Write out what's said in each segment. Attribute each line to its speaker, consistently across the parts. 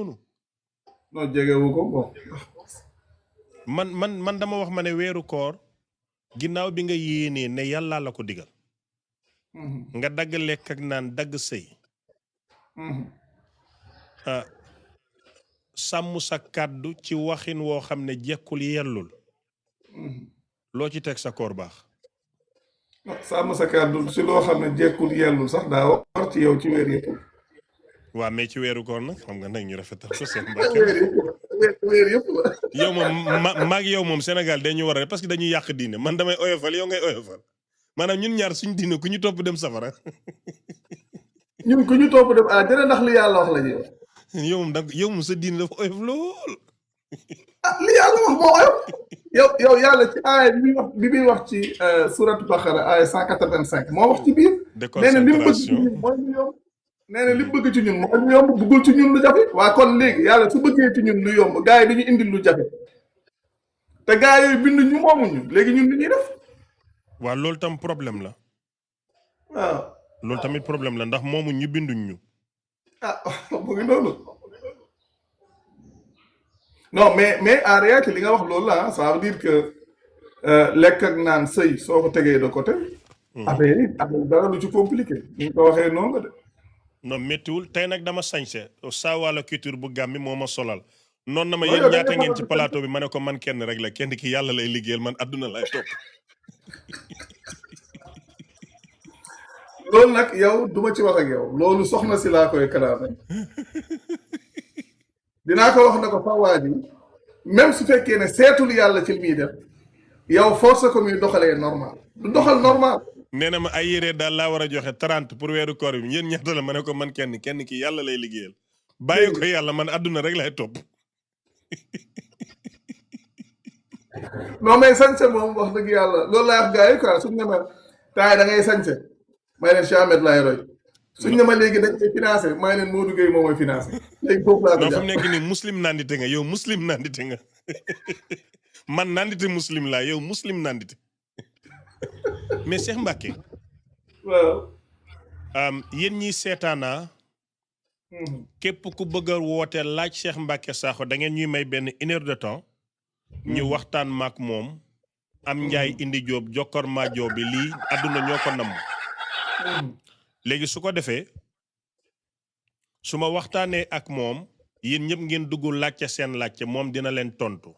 Speaker 1: non jegewu ko bon.
Speaker 2: man dama wax ma ne weeru koor ginnaaw bi nga yéenee ne yàllaa la ko digal. nga dagg lekk ak naan dagg sëy. sàmm sa kàddu ci waxin woo xam ne jekkul yellul. loo ci teg sa koor baax.
Speaker 1: sàmm sa kàddu si loo xam ne jekkul yellul sax daa war ci yow ci weer yëpp.
Speaker 2: waaw mais ci weeru koor nag xam nga nag ñu rafetal ko seen
Speaker 1: weer yëpp la.
Speaker 2: yow moom maag yow moom Sénégal dañu war a parce que dañuy yàq diine man damay oyofal yow ngay oyofal maanaam ñun ñaar suñ diine ku ñu topp dem safara.
Speaker 1: ñun ku ñu topp dem dina ndax li yàlla wax la ñuy wax.
Speaker 2: yow moom sa diine dafa oyof lool.
Speaker 1: li yàlla wax moo oyof. yow yàlla ci aaya bi muy wax ci suratu Baqara aaya 185 moo wax ci biir.
Speaker 2: déconcentration
Speaker 1: nee na li mu bëgg ci ñun mooy lu yomb bëggul ci ñun lu jafe. waa kon léegi yàlla su bëggee ci ñun lu yomb gars yi dañu indil lu jafe te gars yooyu bind ñu moomuñu léegi ñun li ñuy def.
Speaker 2: waaw loolu tam problème la.
Speaker 1: waaw
Speaker 2: loolu tamit problème la ndax moomu ñu binduñ ñu.
Speaker 1: mu ngi noonu. non mais en réalité li nga wax loolu la ça veut dire que lekk ak naan sëy soo ko tegee de côté. affaire yi dara lu ci compliqué. ni ko waxee noonu la de.
Speaker 2: non méttiwul tey nag dama sañse saa wàlla culture bu gàmmi moo ma solal noonu na ma yéen ñaata ngeen ci plateau bi ma ne ko man kenn rek la kenn ki yàlla lay liggéeyal man adduna lay topp.
Speaker 1: loolu nag yow duma ci wax ak yow loolu soxna si laa koy kalaame. dinaa ko wax na ko fawaa ji même su fekkee ne seetul yàlla ci li muy def yow force ko muy doxalee normal du doxal normal.
Speaker 2: nee na ma ay yére daal laa war a joxe 30 pour weeru koor bi yéen ñaata la ma ne ko man kenn ki yàlla lay liggéeyal bàyyi ko yàlla man adduna rek lay topp.
Speaker 1: non mais sañse moom wax dëgg yàlla loolu laay wax gars yi quoi suñ ne ma taay da ngay sañse may leen Cheikh Ahmed laay roy suñ ne ma léegi dañ koy financé may leen Modou Gueye moom mooy financé léegi foofu laa ko
Speaker 2: non fu mu nekk nii muslim nandite nga yow muslim nandite nga man nandite muslim laa yow muslim nandite. mais Cheikh Mbacké.
Speaker 1: waaw.
Speaker 2: yéen ñiy seetaanaa. képp ku bëgg a woote laaj Cheikh Mbacké Sakho da ngeen ñuy may benn 1 heure de temps. ñu waxtaan maak moom. am njaay indi jóob jokkor maa jóob bi lii àdduna ñoo ko namm. léegi su ko defee su ma waxtaanee ak moom yéen ñëpp ngeen dugg laajte seen laajte moom dina leen tontu.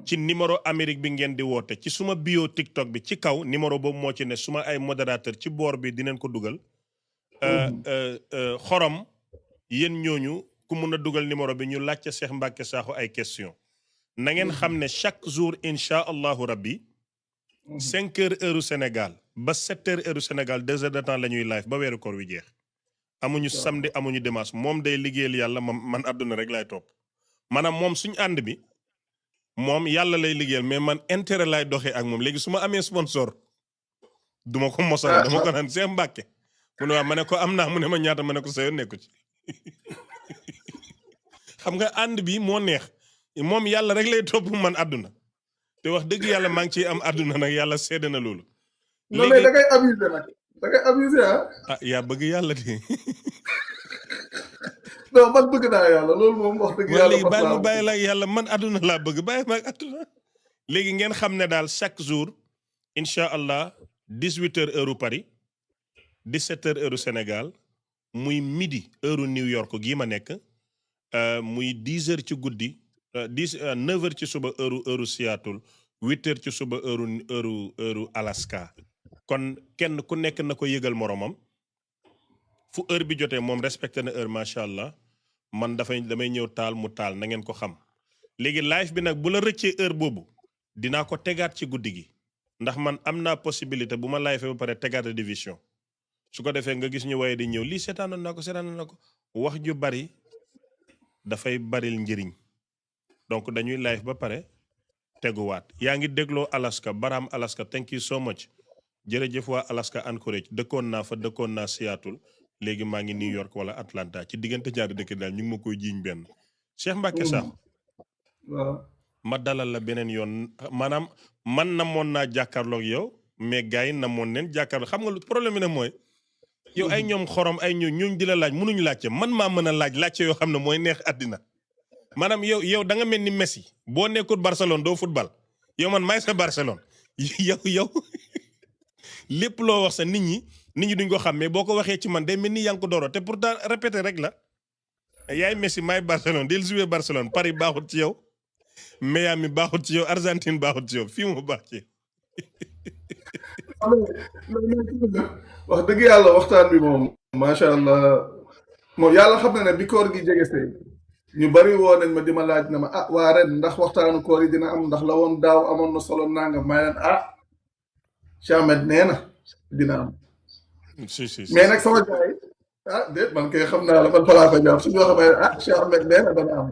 Speaker 2: ci numéro Amérique bi ngeen di woote ci suma bio TikTok bi ci kaw numéro boobu moo ci ne suma ay modérateur ci boor bi dinañ ko dugal. xorom yéen ñooñu ku mun a dugal numéro bi ñu laajte Cheikh Mbacké Sakho ay question na ngeen xam ne chaque jour incha allahu rabbi 5 heures heure Sénégal ba 7 heures heure Sénégal 2 heures de temps la ñuy live ba weeru koor wi jeex. amuñu samedi amuñu dimanche moom day liggéeyal yàlla man àdduna rek lay topp maanaam moom suñu ànd bi. moom yàlla lay liggéeyal mais man intérêt lay doxee ak moom léegi su ma amee sponsor duma ko mosal dama ko naan Cheikh Mbacké mu ne waaw ma ne ko am naa mu ne ma ñaata ma ne ko sa yoon nekku ci xam nga ànd bi moo neex moom yàlla rek lay topp man àdduna te wax dëgg yàlla maa ngi ciy am àdduna nag yàlla seede na loolu.
Speaker 1: léegi mais da ngay abusé nag da ngay abusé
Speaker 2: yaa bëgg yàlla de.
Speaker 1: non man bëgg naa yàlla loolu moom wax dëgg yàlla.
Speaker 2: léegi bàyyi ma bàyyi la yàlla man àdduna laa bëgg bàyyi ma ak àdduna. léegi ngeen xam ne daal chaque jour incha allah 18h heure Paris 17h heure Sénégal muy midi heure New York gii ma nekk muy 10h ci guddi 9h ci suba heure Seattle 8h ci suba heure Alaska. kon kenn ku nekk na ko yëgal moromam. fu heure bi jotee moom respecté na heure macha allah man damay ñëw taal mu taal na ngeen ko xam léegi live bi nag bu la rëccee heure boobu dinaa ko tegaat ci guddi gi ndax man am naa possibilité bu ma live ba pare tegaat division su ko defee nga gis ñu waaye di ñëw lii seetaanoon naa ko wax ju bari dafay baril njëriñ donc dañuy live ba pare teguwaat yaa ngi dégloo Alaska Baram Alaska thank you so much jërëjëf waa Alaska Anchorage dëkkoon naa Seattle léegi maa ngi New York wala Atlanta ci diggante ñaari dëkk daal ñu ngi ma koy jiiñ benn Cheikh Mbacké Sakho
Speaker 1: waaw
Speaker 2: ma dalal la beneen yoon maanaam man namoon naa jàkkaarloog yow mais gars yi namoon neen jàkkaarloog xam nga lu problème bi nag mooy yow ay ñoom xorom ay ñooñ di la laaj mënuñu laajte man maa mën a laajte yoo xam ne mooy neex àddina maanaam yow da nga mel ni Messi boo nekkul Barcelone doo football yow man maay sa Barcelone yow lépp loo wax sa nit ñi duñ ko xam mais boo ko waxee ci man day mel ni yaa ngi ko dooro te pourtant répété rek la yaay Messi maay Barcelone del jouer Barcelone Paris baaxut ci yow Miami baaxut ci yow Argentine baaxut ci yow fii mu baax ci
Speaker 1: wax dëgg yàlla waxtaan bi moom macha allah moom yàlla xam na ne bi koor gi jege see ñu bari woo nañ ma di ma laaj na ma waa ren ndax waxtaanu koor yi dina am ndax la woon daaw amoon na solo nangam may leen Cheikh Ahmed nee na dina am. mais nag sama gars yi déet man kay xam naa la man falaa ko jàpp suñu waxee Cheikh Ahmed nee na dana am.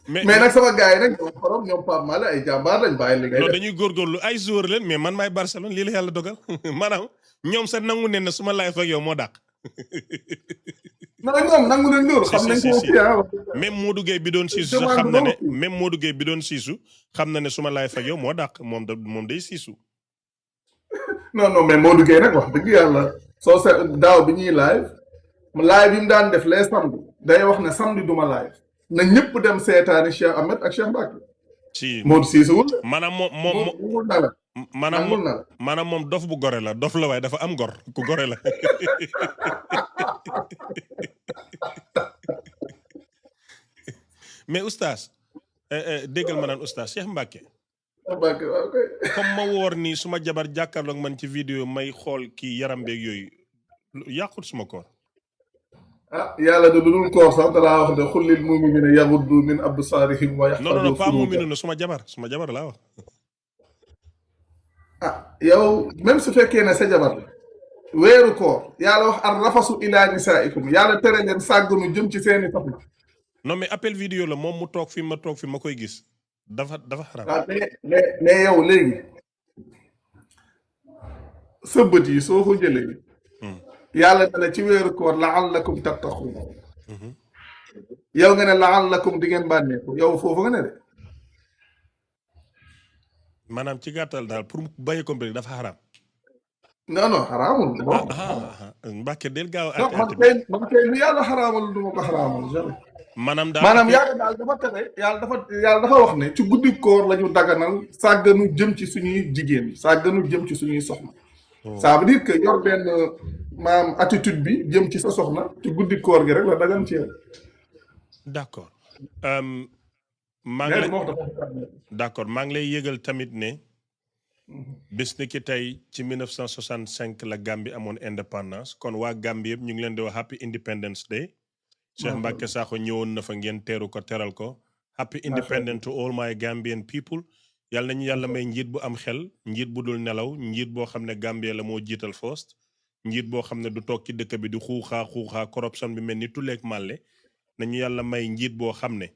Speaker 1: mais nag sama gars yi nag ñoom xorom ñoom Pape Malick ay jàmbaar lañ bàyyi li ngay def.
Speaker 2: non dañuy góorgóorlu ay joueur leen mais man maay Barcelone lii la yàlla dogal maanaam ñoom sax nangu ne na su ma live ak yow moo dàq.
Speaker 1: non ñoom nangu nañ loolu. xam nañ ko aussi
Speaker 2: même Modou Gueye bi doon siisu sax xam na ne même Modou Gueye bi doon siisu xam na ne su ma live ak yow moo dàq moom day siisu.
Speaker 1: non mais Modou Gueye nag wax dëgg yàlla soo se daaw bi ñuy live yi mu daan def les samedi day wax ne samedi duma live na ñëpp dem seetaani Cheikh Ahmed ak Cheikh Mbacke.
Speaker 2: si
Speaker 1: Modou Cissé wul.
Speaker 2: maanaam moom dof bu gore la dof la waaye dafa am gor ku gore la. mais oustaz déggal ma naan oustaz Cheikh Mbacke. comme ma woor nii suma jabar jàkkaarloog man ci vidéo may xool kii yaram beeg yooyu yàqut suma koor.
Speaker 1: yàlla de lu dul koor sax dalaa wax de xullil mu'minina yaghuddu min absarihim wa yahfazu
Speaker 2: non pas mu'minuna suma jabar laa wax.
Speaker 1: yow même su fekkee ne sa jabar la weeru koor yàlla wax ar rafasu ila nisaikum yàlla tere leen sàgganu jëm ci seeni soxna.
Speaker 2: non mais appel vidéo la moom mu toog fi ma koy gis dafa xaram.
Speaker 1: mais yow léegi sa bët yi soo ko jëlee. yàlla ne ci weeru koor la'allakum tattaqun. yow nga ne la'allakum di ngeen bànneeku yow foofu nga ne de.
Speaker 2: maanaam ci gàttal daal pour bàyyi ko mbir dafa xaram.
Speaker 1: non xaraamul.
Speaker 2: Mbacke del gaaw a.
Speaker 1: man kay lu yàlla xaraamal du ma ko xaraamal jamais.
Speaker 2: maanaam
Speaker 1: yàlla daal dafa tere yàlla dafa wax ne ci guddi koor la ñu daganal sàgganu jëm ci suñuy jigéen sàgganu jëm ci suñuy soxna. ça veut dire que yor benn maam attitude bi jëm ci sa soxna ci guddi koor gi rek la dagan ci yow.
Speaker 2: d'accord. maa ngi lay yëgal tamit ne bis ni ki tey ci 1965 la Gambie amoon indépendance kon waa Gambie yëpp ñu ngi leen di wax happy independence day. Cheikh Mbacke Sakho ñëwoon na fa ngeen teeru ko teral ko. happy independence to all my Gambian people. yàlla nañu yàlla may njiit bu am xel njiit bu dul nelaw njiit boo xam ne Gambie la moo jiital first njiit boo xam ne du toog ci dëkk bi di xuuxaa corruption bi mel ni tuleeg màlle nañu yàlla may njiit boo xam ne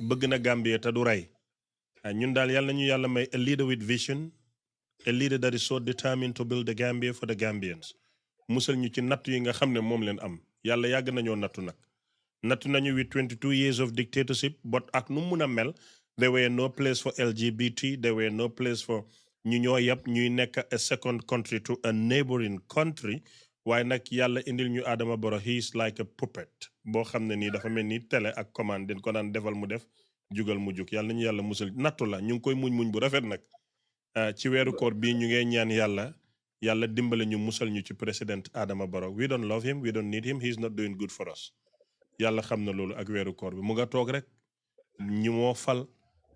Speaker 2: bëgg na Gambie te du rey ñun daal yàlla nañu yàlla may a leader with vision a leader that is so determined to build the Gambia for the Gambians musal ñu ci nattu yi nga xam ne moom leen am yàlla yàgg nañoo nattu nañu with 22 years of dictatorship but ak nu mun a mel there were no place for LGBT there were no place for ñu ñoo yàpp ñuy nekk a second country to a neighboring country waaye nag yàlla indil ñu Adama Barrow he is like a puppet boo xam ne nii dafa mel ni télé ak commande den ko daan defal mu def jugal mu jug yàlla nañu yàlla musal nattu la ñu ngi koy muñ bu rafet nag ci weeru koor bii ñu ngey ñaan yàlla dimbale ñu musal ñu ci président Adama Barrow we don't love him we don't need him he is not doing good for us yàlla xam na loolu ak weeru koor bi mu nga toog rek ñu moo fal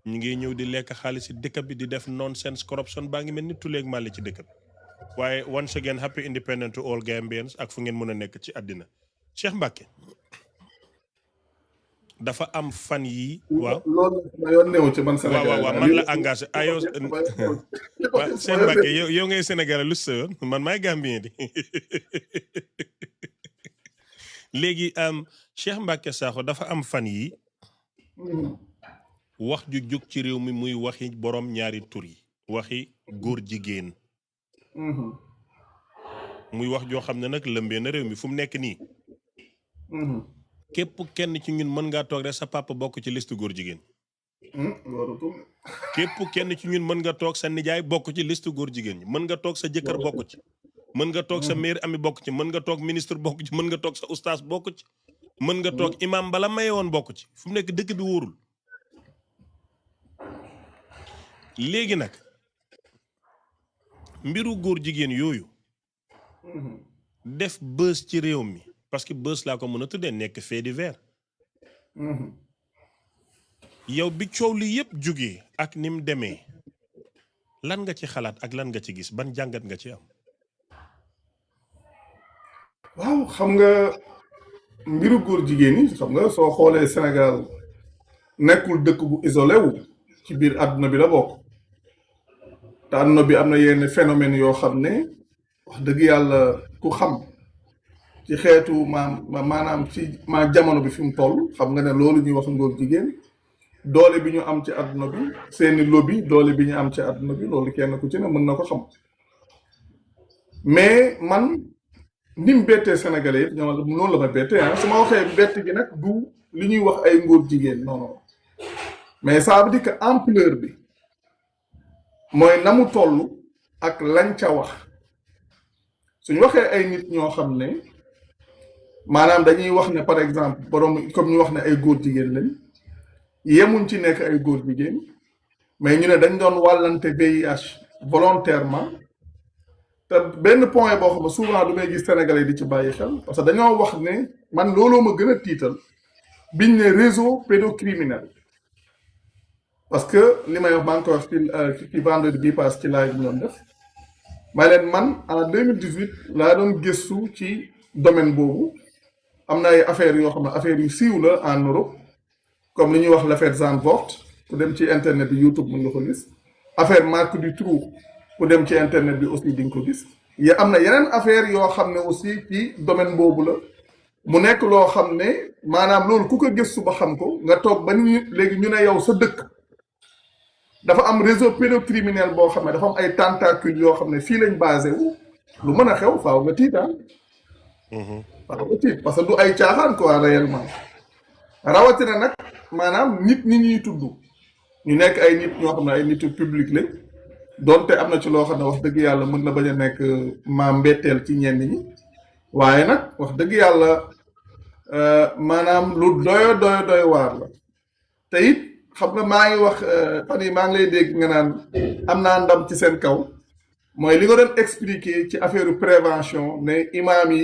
Speaker 2: ñu ngi ñëw di lekk xaalis ci dëkk bi di def nonsense corruption baa ngi mel ni tuleeg màlli ci dëkk bi waaye once again happy independence to all Gambians ak fu ngeen mën a nekk ci àddina Cheikh Mbacke dafa am fan yi waaw
Speaker 1: loolu ma yoon néew ci man Sénégal
Speaker 2: waaw man la engagé ayo Cheikh Mbacke yow ngay Sénégal lu sa yoon man maay Gambien di léegi Cheikh Mbacke Sakho dafa am fan yi wax ju jóg ci réew mi muy waxi borom ñaari tur yi waxi góor jigéen muy wax joo xam ne nag lëmbee na réew mi fu mu nekk nii képp kenn ci ñun mën ngaa toog rek sa papa bokk ci liste góor jigéen képp kenn ci ñun mën nga toog sa nijaay bokk ci liste góor jigéen ñi mën nga toog sa jëkkër bokk ci mën nga toog sa maire ami bokk ci mën nga toog ministre bokk ci mën nga toog sa oustaz bokk ci mën nga toog imam bala maye woon bokk ci fu mu nekk dëkk bi wóorul léegi nag mbiru góor jigéen yooyu def bës ci réew mi parce que bës laa ko mën a tuddee nekk fait divers yow bi coow li yëpp jógee ak ni mu demee lan nga ci xalaat ak lan nga ci gis ban jàngat nga ci am.
Speaker 1: waaw xam nga mbiru góor jigéen yi xam nga soo xoolee Sénégal nekkul dëkk bu isolé wu ci biir àdduna bi la bokk te àdduna bi am na yenn phénomène yoo xam ne wax dëgg yàlla ku xam ci xeetu maanaam ci jamono bi fi mu toll xam nga ne loolu ñuy wax ngóor jigéen doole bi ñu am ci àdduna bi seeni lobby doole bi ñu am ci àdduna bi loolu kenn ku ci ne mën na ko xam mais man ni mu bettee Sénégalais yëpp ñoo noonu la ma bettee su ma waxee bett gi nag du li ñuy wax ay ngóor jigéen non non mais ça veut dire que ampleur bi mooy na mu toll ak lañ ca wax suñu waxee ay nit ñoo xam ne maanaam dañuy wax ne par exemple borom comme ñu wax ne ay góor jigéen lañ yemuñ ci nekk ay góor jigéen mais ñu ne dañ doon wàllante VIH volontairement te benn point boo xam ne souvent du may gis Sénégalais di ci bàyyi xel parce que dañoo wax ne man looloo ma gën a tiital biñ ne réseau pédocriminel parce que li may wax maa ngi koy wax ci vendredi bi passe ci live bi ñoom def may leen man en 2018 laa doon gëstu ci domaine boobu am na ay affaires yoo xam ne affaires yu siiw la en Europe comme li ñuy wax l'affaire Zandvoort ku dem ci internet bi YouTube mën nga ko gis affaire Marc Dutroux ku dem ci internet bi aussi di nga ko gis ya am na yeneen affaire yoo xam ne aussi ci domaine boobu la mu nekk loo xam ne maanaam loolu ku ko gëstu ba xam ko nga toog ba ni léegi ñu ne yow sa dëkk dafa am réseau pédocriminel boo xam ne dafa am ay tentacules yoo xam ne fii lañ basé wu lu mën a xew faaw nga tiitaan faaw nga tiit parce que du ay caaxaan quoi réellement rawatina nag maanaam nit ñi ñuy tudd ñu nekk ay nit ñoo xam ne ay nitu public lañ donte am na ci loo xam ne wax dëgg yàlla mën na bañ a nekk maa mbetteel ci ñenn ñi waaye nag wax dëgg yàlla maanaam lu doy waar la te it xam nga maa ngi wax fan yi maa ngi lay dégg nga naan am naa ndam ci seen kaw mooy li nga doon expliquer ci affaire prévention ne imaam yi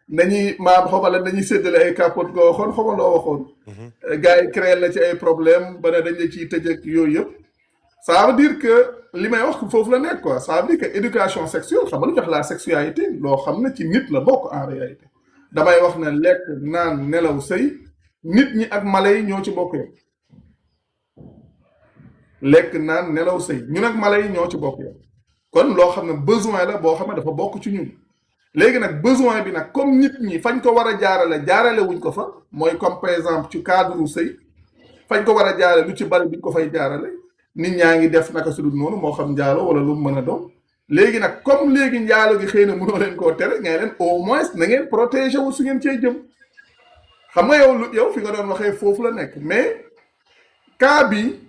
Speaker 1: nañuy maam xobala dañuy séddale ay capote nga waxoon xobaloo waxoon gars yi créé la ci ay problème ba ne dañ la ciy tëj ak yooyu yëpp ça veut dire que li may wax foofu la nekk quoi ça veut dire que éducation sexuelle xam nga lu jox la sexualité loo xam ne ci nit la bokk en réalité damay wax ne lekk naan nelaw sëy nit ñi ak mala yi ñoo ci bokk yow lekk naan nelaw sëy ñun ak mala yi ñoo ci bokk yow kon loo xam ne besoin la boo xam ne dafa bokk ci ñun léegi nag besoin bi nag comme nit ñi fañ ko war a jaarale wuñ ko fa mooy comme par exemple ci cadre sëy fañ ko war a jaarale lu ci bari biñ ko fay jaarale nit ñaa ngi def naka su dul noonu moo xam njaalo wala lu mu mën a doon léegi nag comme léegi njaalo gi xëy na mënoo leen koo tere ngay leen au moins na ngeen protéger wu su ngeen cee jëm xam nga yow fi nga doon waxee foofu la nekk mais cas bi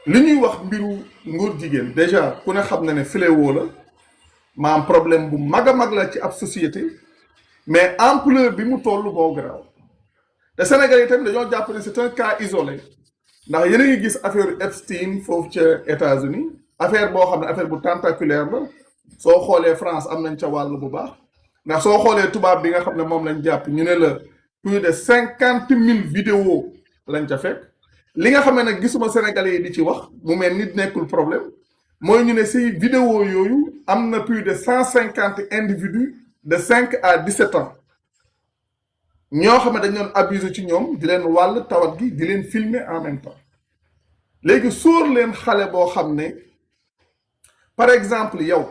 Speaker 1: li ñuy wax mbiru ngóor jigéen déjà ku ne xam na ne fléau la maam problème bu mag a mag la ci ab société mais ampleur bi mu toll boo garaaw te Sénégal yi tamit dañoo jàpp ne c'est un cas isolé ndax yéen a ngi gis affaire Epstein foofu ca États-Unis affaire boo xam ne affaire bu tentaculaire la soo xoolee France am nañ ca wàll bu baax ndax soo xoolee tubaab bi nga xam ne moom lañ jàpp ñu ne la plus de 50,000 vidéos lañ ca fekk li nga xam ne nag gisuma Sénégalais yi di ci wax mu mel nit nekkul problème mooy ñu ne si vidéo yooyu am na plus de 150 individus de 5 à 17 ans ñoo xam ne dañ doon abuser ci ñoom di leen wàll tawat gi di leen filmer en même temps léegi sóor leen xale boo xam ne par exemple yow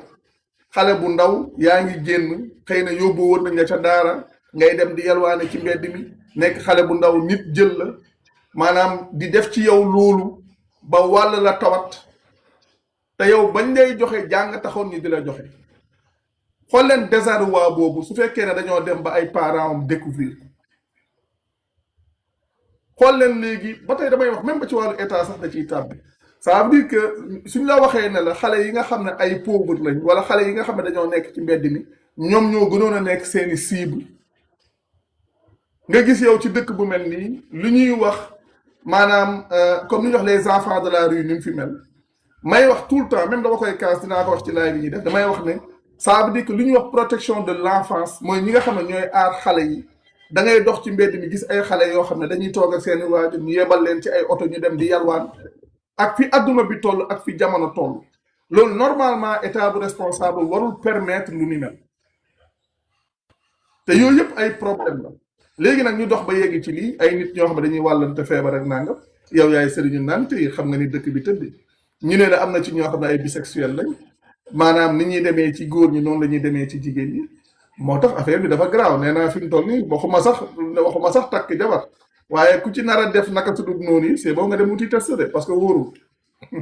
Speaker 1: xale bu ndaw yaa ngi génn xëy na yóbbu woon nañ la ca daara ngay dem di yalwaane ci mbedd mi nekk xale bu ndaw nit jël la maanaam di def ci yow loolu ba wàll la tawat te yow bañ lay joxe jàng taxoon ñi di la joxe xool leen désarroi boobu su fekkee ne dañoo dem ba ay parents am découvrir xool leen léegi ba tey damay wax même ba ci wàllu état sax da ciy tàbbi ça veut dire que suñ la waxee ne la xale yi nga xam ne ay pauvre lañ wala xale yi nga xam ne dañoo nekk ci mbedd mi ñoom ñoo gënoon a nekk seeni cible nga gis yow ci dëkk bu mel nii lu ñuy wax maanaam comme ni ñuy wax les enfants de la rue ni mu fi mel may wax tout le temps même dama koy kaas dinaa ko wax ci live bi ñuy def damay wax ne ça veut dire que lu ñuy wax protection de l'enfance mooy ñi nga xam ne ñooy aar xale yi da ngay dox ci mbedd mi gis ay xale yoo xam ne dañuy toog ak seeni waajur ñu yebal leen ci ay oto ñu dem di yalwaan ak fi adduna bi toll ak fi jamono toll loolu normalement état bu responsable warul permettre lu ni mel te yooyu yëpp ay problème la léegi nag ñu dox ba yegg ci lii ay nit ñoo xam ne dañuy wàllante feebar ak nangam yow yaay sëriñu naan te xam nga ni dëkk bi tëdd ñu ne la am na ci ñoo xam ne ay bisexuel lañ maanaam ni ñuy demee ci góor ñi noonu la ñuy demee ci jigéen ñi moo tax affaire bi dafa garaaw nee naa fi mu toll nii waxuma sax takk jabar waaye ku ci nar a def naka su dul noonu yi c'est bon nga dem wuti test de parce que wóorul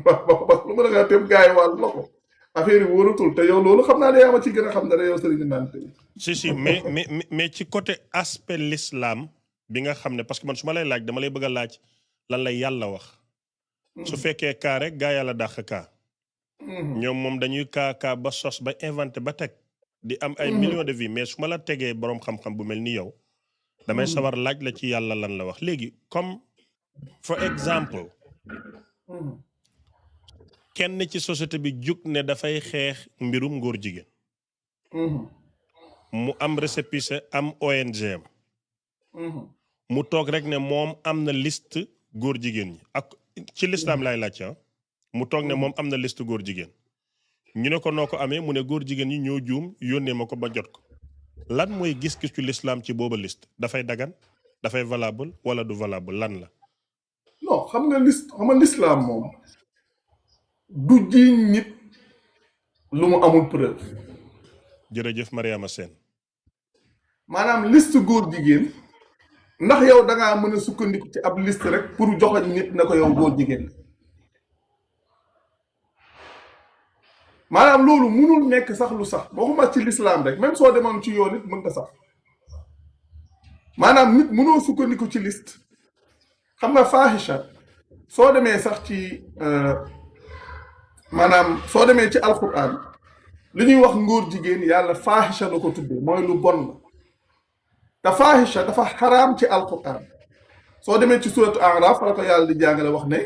Speaker 1: parce que lu ma la nga tëb gars yi wàll la ko affaire yi wóorutul te yow loolu xam naa ne yaa ma ci gën a xam dara yow sëriñu naan te
Speaker 2: si mais ci côté aspect l'islam bi nga xam ne parce que man su ma lay laaj dama lay bëgg a laaj lan la yàlla wax su fekkee kaa rek gaa yàlla dàq kaa ñoom moom dañuy kaa ba sos ba inventé ba teg di am ay millions de vies mais su ma la tegee boroom xam-xam bu mel ni yow damay sawar laaj la ci yàlla lan la wax léegi comme for exemple kenn ci société bi jug ne dafay xeex mbirum ngóor jigéen mu am récépissé am ONG mu toog rek ne moom am na liste góor jigéen ñi ak ci lislaam laay laaj mu toog ne moom am na liste góor jigéen ñu ne ko noo ko amee mu ne góor jigéen ñi ñoo juum yónnee ma ko ba jot ko lan mooy gis-gis ci lislaam ci booba liste dafay dagan dafay valable wala du valable lan la
Speaker 1: non xam nga lislaam moom du jiiñ nit lu mu amul preuve
Speaker 2: jërëjëf Mariama Sène
Speaker 1: maanaam liste góor jigéen ndax yow da ngaa mën a sukkandiku ci ab liste rek pour joxoñ nit na ko yow góor jigéen maanaam loolu munul nekk sax lu sax waxuma ci lislaam rek même soo demoon ci yoon it mën nga sax maanaam nit munoo sukkandiku ci liste xam nga faahisha soo demee sax ci maanaam soo demee ci alquran li ñuy wax ngóor jigéen yàlla faahisha la ko tuddee mooy lu bon la te faahisha dafa xaraam ci alquran soo demee ci suratu araf la ko yàlla di jàngale wax ne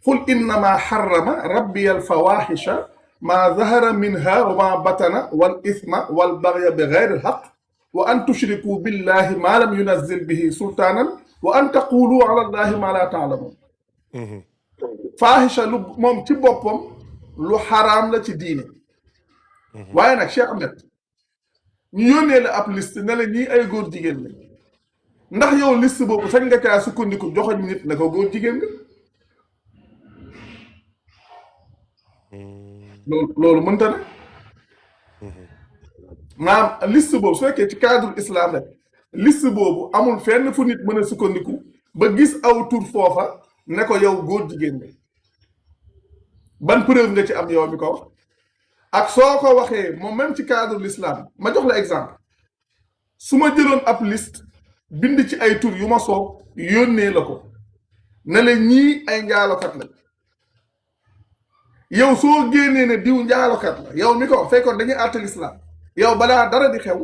Speaker 1: qul innama xarama rabbi al fawahisha ma zahara minha wa ma batana wal ithma wal bagya bi gayri al haq wa an tushriku billahi ma lam yunazil bihi sultaanan wa an taqulu ala allahi ma la taalamun faahisha lu moom ci boppam lu xaraam la ci diine waaye nag Cheikh Ahmed ñu yónnee la ab liste ne la ñii ay góor jigéen la ndax yow liste boobu sañ nga caa sukkandiku joxoñ nit na ko góor jigéen nga loolu mënta ne maanaam liste boobu su fekkee ci cadre islam rek liste boobu amul fenn fu nit mën a sukkandiku ba gis aw tur foofa ne ko yow góor jigéen nga ban preuve nga ci am yow mi ko wax ak soo ko waxee moom même ci cadre l'islam ma jox la exemple su ma jëloon ab liste bind ci ay tur yu ma soob yónnee la ko ne la ñii ay njaalokat la yow soo génnee ne diw njaalokat la yow mi ko wax fekkoon dañuy àtte l'islam yow balaa dara di xew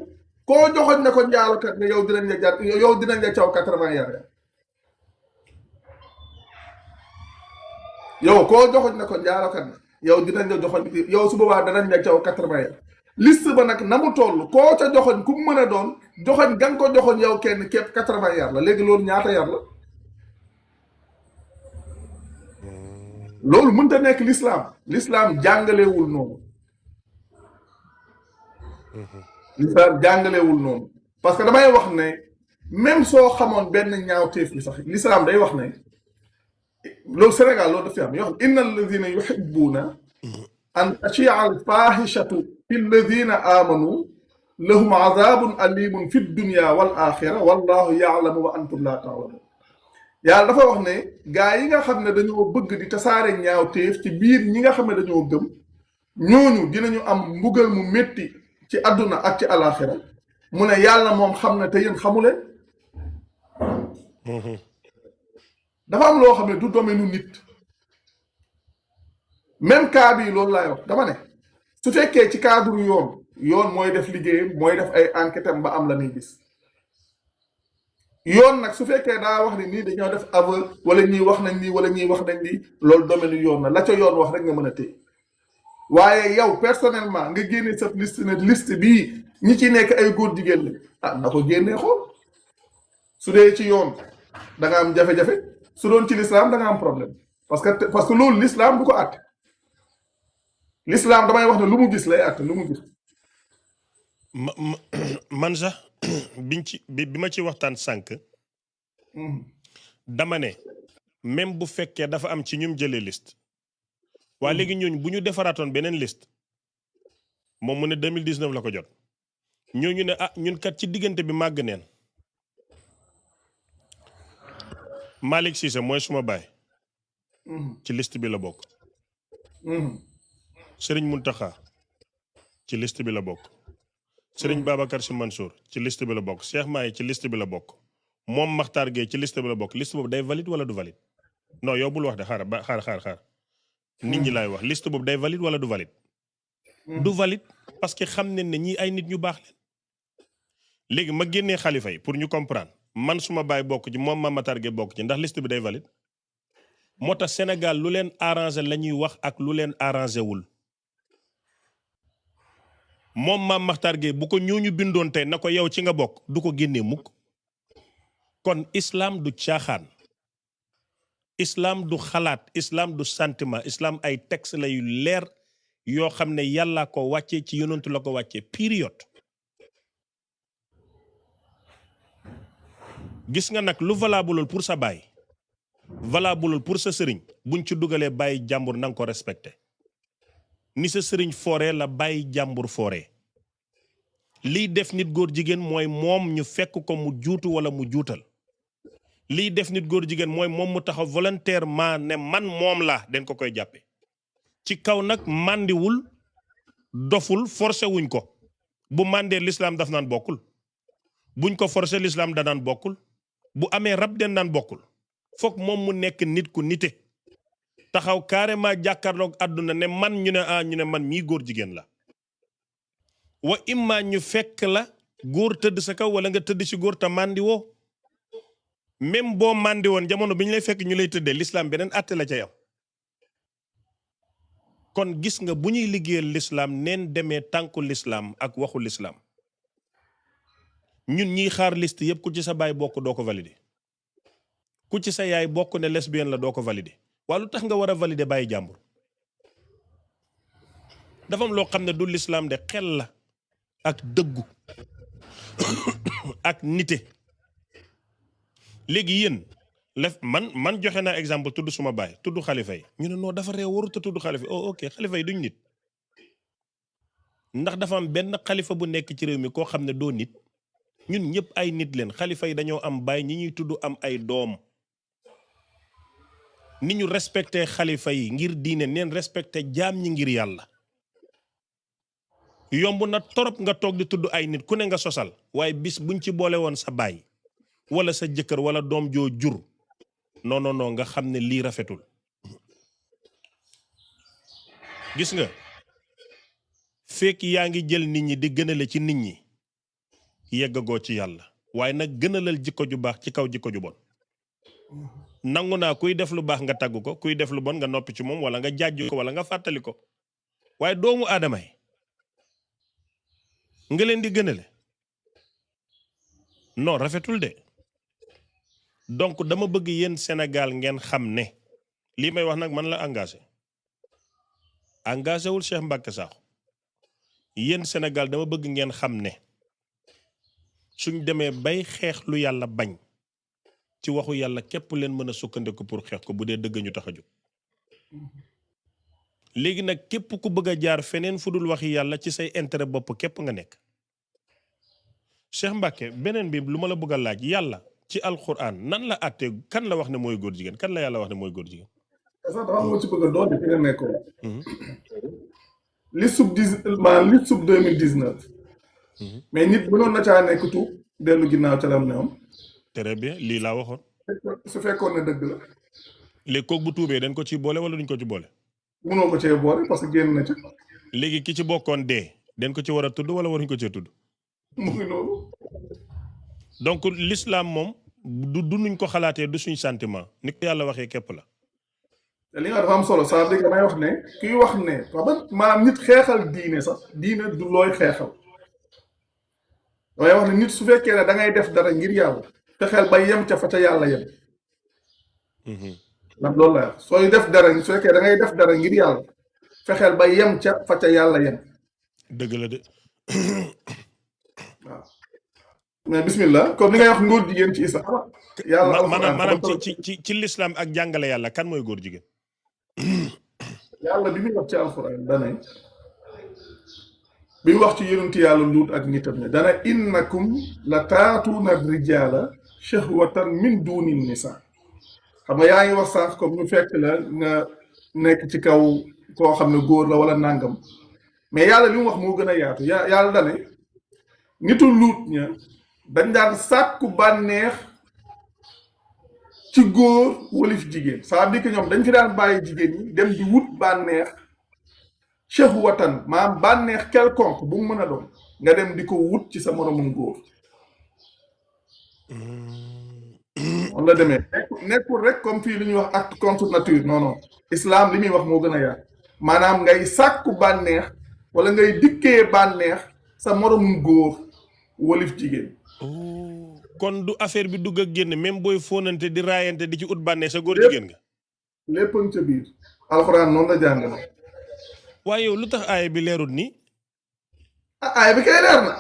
Speaker 1: koo joxoñ ne ko njaalokat la yow dinañ la jar yow dinañ la caw 80 yar yow koo joxoñ ne ko njaalokat la yow dinañ la joxoñ yow su boobaa danañ la caw 80 yar liste ba nag na mu toll koo ca joxoñ ku mu mën a doon joxoñ ga nga ko joxoñ yow kenn képp 80 yar la léegi loolu ñaata yar la loolu mënta nekk l'islam jàngalewul noonu l'islam jàngalewul noonu parce que damay wax ne même soo xamoon benn ñaawteef bi sax l'islam day wax ne loolu Sénégal loolu daf fi am yoo xam inna alladina yuhibbuna an tachia al fahishatu fi alladina amanu lahum adabun alimun fi dunya wal axira wallahu yaalamu wa antum la taalamun yàlla dafa wax ne gaa yi nga xam ne dañoo bëgg di tasaare ñaawteef ci biir ñi nga xam ne dañoo gëm ñooñu dinañu am mbugal mu métti ci àdduna ak ci alaxira mu ne yàlla moom xam ne te yéen xamule dafa am loo xam ne du domaine nit même cas bi loolu laay wax dama ne su fekkee ci cadre yoon mooy def liggéeyam mooy def ay enquête am ba am la muy gis yoon nag su fekkee daa wax ni nii dañoo def aveu wala ñii wax nañ nii wala ñii wax nañ nii loolu domaine yoon na la ca yoon wax rek nga mën a téye waaye yow personnellement nga génne sa liste ne liste bii ñi ci nekk ay góor jigéen la ah na ko génnee xool su dee ci yoon da nga am jafe-jafe su doon ci l'islam da nga am problème parce que loolu l'islam du ko àtte l'islam damay wax ne lu mu gis lay àtte lu mu gis.
Speaker 2: man sax bi ma ci waxtaan sànq. dama ne même bu fekkee dafa am ci ñum jëlee liste. waa léegi ñooñu bu ñu defaraatoon beneen liste moom mu ne 2019 la ko jot ñooñu ne ah ñun kat ci diggante bi màgg neen Malick Cissé mooy suma baay. ci liste bi la bokk. Serigne Mountakha ci liste bi la bokk. Serigne Babacar Sy Mansour ci liste bi la bokk Cheikh Mahi ci liste bi la bokk moom Makhtar Gueye ci liste bi la bokk liste boobu day valide wala du valide non yow bul wax de xaar nit ñi laay wax liste boobu day valide wala du valide. du valide parce que xam nañ ne ñii ay nit ñu baax leen. léegi ma génnee xalifa yi pour ñu comprendre man suma baay bokk ci moom Makhtar Gueye bokk ci ndax liste bi day valide. moo tax Sénégal lu leen arrangé la ñuy wax ak lu leen arrangé wul. moom Mame Makhtar Gueye bu ko ñooñu bindoon tey na ko yow ci nga bokk du ko génnee mukk. kon islam du caaxaan. islam du xalaat islam du sentiment islam ay texte la yu leer yoo xam ne yàlla ko wàccee ci yonentu la ko wàccee période. gis nga nag lu valable pour sa baay valable pour sa sëriñ buñ ci dugalee bàyyi jàmbur na nga ko respecté ni sa sëriñ fooree la bàyyi jàmbur fooree. liy def nit góor jigéen mooy moom ñu fekk ko mu juutu wala mu juutal. liy def nit góor jigéen mooy moom mu taxaw volontairement ne man moom la den ko koy jàppe ci kaw nag màndiwul doful forcé wuñ ko bu màndee l'islam daf naan bokkul buñ ko forcé l'islam da naan bokkul bu amee rab den naan bokkul foog moom mu nekk nit ku nite taxaw carrément jàkkaarloog àdduna ne man ñu ne man mii góor jigéen la wa imma ñu fekk la góor tëdd sa kaw wala nga tëdd ci góor te màndi woo même boo màndi woon jamono bi ñu lay fekk ñu lay tëddee l'islam beneen àtte la ca yam kon gis nga bu ñuy liggéeyal l'islam neen demee tànku l'islam ak waxu l'islam ñun ñiy xaar liste yëpp ku ci sa baay bokk doo ko valider ku ci sa yaay bokk ne lesbienne la doo ko valider waaye lu tax nga war a valider bàyyi jàmbur dafa am loo xam ne du l'islam de xel la ak dëggu ak nite léegi yéen man joxe naa exemple tudd suma baay tudd xalifa yi ñu ne non dafa réew warut a tudd xalifa yi oh ok xalifa yi duñ nit ndax dafa am benn xalifa bu nekk ci réew mi koo xam ne doo nit ñun ñëpp ay nit leen xalifa yi dañoo am baay ñi ñuy tudd am ay doom ni ñu respecté xalifa yi ngir diine neen respecté jaam ñi ngir yàlla yomb na torop nga toog di tudd ay nit ku ne nga sosal waaye bis buñ ci boole woon sa baay wala sa jëkkër wala doom joo jur non nga xam ne lii rafetul gis nga fekk yaa ngi jël nit ñi di gënale ci nit ñi yeggagoo ci yàlla waaye nag gënalal jikko ju baax ci kaw jikko ju bon nangu naa kuy def lu baax nga tagg ko kuy def lu bon nga noppi ci moom wala nga jàjju ko wala nga fàttali ko waaye doomu aadama yi nga leen di gënale non rafetul de donc dama bëgg yéen Sénégal ngeen xam ne lii may wax nag man la engagé wul Cheikh Mbacké Sakho yéen Sénégal dama bëgg ngeen xam ne suñ demee bay xeex lu yàlla bañ ci waxu yàlla képp leen mën a sukkandiku pour xeex ko bu dee dëgg ñu tax a jóg léegi nag képp ku bëgg a jaar feneen fu dul waxi yàlla ci say intérêt bopp képp nga nekk Cheikh Mbacké beneen bi lu ma la bëgg a laaj yàlla ci alquran nan la àttee kan la wax ne mooy góor jigéen kan la yàlla wax ne mooy góor jigéen.
Speaker 1: sax dafa am ci bëgg a doon fi nga nekkoon. li sub 2019. mais nit mënoon na caa nekk tuub dellu ginnaaw ca lam ne am.
Speaker 2: très bien lii laa waxoon.
Speaker 1: su fekkoon ne dëgg la.
Speaker 2: léegi kooku bu tuubee dañ ko ci boole wala duñ ko ci boole.
Speaker 1: mënoo ko cee boole parce que génn na ca.
Speaker 2: léegi ki ci bokkoon dee den ko ci war a tudd wala waruñ ko cee tudd.
Speaker 1: mu ngi noonu.
Speaker 2: donc l'islam moom du nuñ ko xalaatee du suñ sentiment ni ko yàlla waxee képp la.
Speaker 1: te li nga dafa am solo saa dégg damay wax ne kuy wax ne maanaam nit xeexal diine sax diine du looy xeexal. damay wax ne nit su fekkee ne da ngay def dara ngir yàlla fexeel ba yem ca fa ca yàlla yem. ndax loolu la sooy def dara su fekkee da ngay def dara ngir yàlla fexeel ba yem ca fa ca yàlla yem.
Speaker 2: dëgg la de.
Speaker 1: waaw mais bismillah comme li ngay wax ngóor jigéen ci islam. yàlla
Speaker 2: maanaam ci l'islam ak jàngale yàlla kan mooy góor jigéen.
Speaker 1: yàlla bi muy wax ci alxuraan dane bi mu wax ci yonenti yàlla luut ak nitam ne dana innakum la taatuuna rijaala shahwatan min duni nisa xam nga yaa ngi wax sànq comme ñu fekk la nga nekk ci kaw koo xam ne góor la wala nàngam mais yàlla li mu wax moo gën a yaatu yàlla dane nitu luut ña dañ daan sàkku bànneex ci góor walif jigéen ça veut dire que ñoom dañ fi daan bàyyi jigéen ñi dem di wut bànneex shahwatan maanaam bànneex quelconque bu mu mën a doon nga dem di ko wut ci sa moromum góor on la demee nekkul rek comme fii li ñuy wax acte contre nature non non islam li muy wax moo gën a yaatu maanaam ngay sàkku bànneex wala ngay dikkee bànneex sa moromum góor walif jigéen
Speaker 2: kon du affaire bi dugg ak génn même booy fóonante di raayante di ci ut bànneex sa góor jigéen nga
Speaker 1: léppañ ca biir alxuraan noonu la jàngale
Speaker 2: waaye yow lu tax aaya bi leerut nii
Speaker 1: aaya bi kay leer na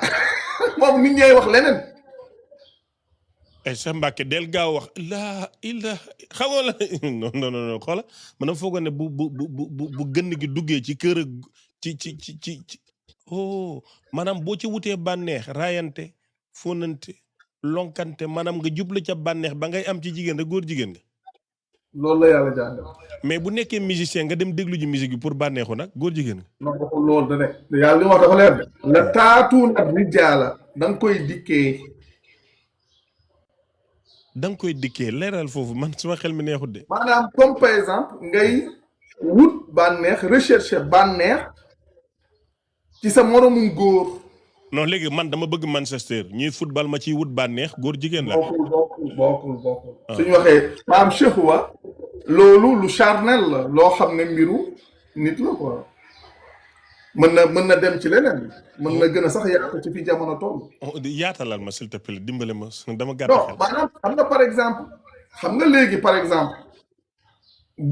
Speaker 1: moom nit ñay wax leneen
Speaker 2: ay sa Mbàkke del gaaw wax laa ilaa xamoo la non xoola man foogoon ne bu gënn gi duggee ci kër ci oh maanaam boo ci wutee bànneex raayante fóonante lonkante maanaam nga jublu ca bànneex ba ngay am ci jigéen rek góor jigéen nga
Speaker 1: loolu la yàlla jàngal
Speaker 2: mais bu nekkee musicien nga dem déglu ji musique bi pour bànneexu nag góor jigéen nga
Speaker 1: non waxul loolu da ne yàlla li wax dafa leer de la taatuuna rijaala da nga koy dikkee
Speaker 2: da nga koy dikkee leeral foofu man suma xel mi neexut de
Speaker 1: maanaam comme par exemple ngay wut bànneex recherche bànneex ci sa moromum góor
Speaker 2: non léegi man dama bëgg Manchester ñuy football ma ciy wut bànneex góor jigéen la
Speaker 1: bokkul suñu waxee maanaam shahwa loolu lu charnel la loo xam ne mbiru nit la quoi mën na dem ci leneen mën na gën a sax yaatu ci fi jamono toll
Speaker 2: yaatalal ma s'il te plaît dimbale ma dama gàtt
Speaker 1: non maanaam xam nga par exemple xam nga léegi par exemple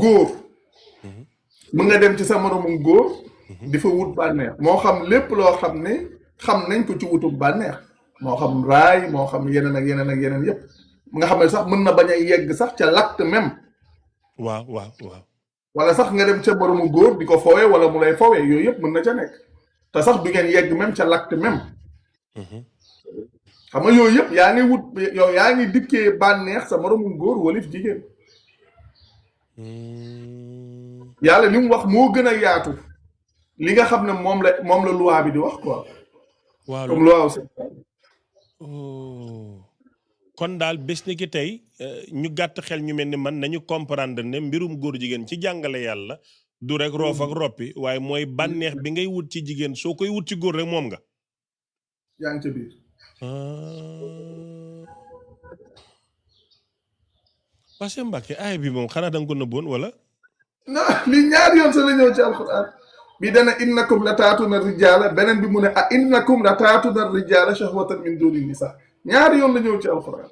Speaker 1: góor mën nga dem ci sa moromum góor di fa wut bànneex moo xam lépp loo xam ne xam nañ ko ci wutum bànneex moo xam raay moo xam yeneen ak yeneen ak yeneen yépp nga xam ne sax mën na bañ a yegg sax ca l'acte même
Speaker 2: waaw
Speaker 1: wala sax nga dem ca boromu góor di ko foowee wala mu lay foowee yooyu yëpp mën na ca nekk te sax du ngeen yegg même ca l'acte même xam nga yooyu yëpp yaa ngi wut yow yaa ngi dikkee bànneex sa moromu góor walif jigéen yàlla li mu wax moo gën a yaatu li nga xam ne moom la loi bi di wax quoi
Speaker 2: waaw
Speaker 1: comme loi aussi
Speaker 2: kon daal bés ni ki tey ñu gàtt xel ñu mel ni man nañu comprendre ne mbirum góor jigéen ci jàngale yàlla du rek roof ak roppi waaye mooy bànneex bi ngay wut ci jigéen soo koy wut ci góor rek moom nga
Speaker 1: yaa ngi ca biir
Speaker 2: parce que Mbàkke aaya bi moom xanaa danga ko nëbboon wala
Speaker 1: non li ñaari yoon sa la ñëw ci alxuraan bi dana innakum la taatuna rijaala beneen bi mu ne a innakum la taatuna rijaala shahwatan min duni nisa ñaari yoon la ñëw ci alxuraan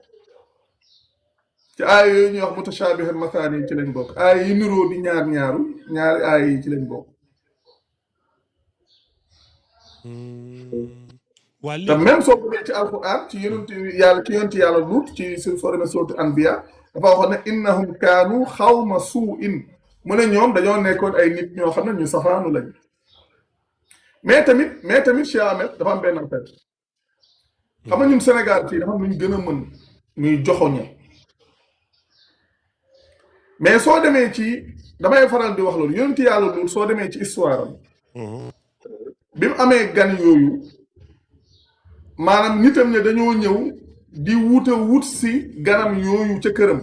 Speaker 1: ci aaya yooyu ñuy wax mutashabihan mathani yi ci lañ bokk aaya yi niroo di ñaari aaya yi ci lañ bokk te même soo bëggee ci alxuraan ci yonent yàlla Luut ci soo demee sourate Anbiya dafa waxoon ne innahum kaanu xawma suu'in mu ne ñoom dañoo nekkoon ay nit ñoo xam ne ñu safaanu lañ mais tamit Cheikh Ahmed dafa am benn affaire xam nga ñun Sénégal fii dafa am lu ñu gën a mën muy joxoñe mais soo demee ci damay faral di wax loolu yonent yàlla Luut soo demee ci histoire am bi mu amee gan yooyu maanaam nitam ne dañoo ñëw di wut si ganam yooyu ca këram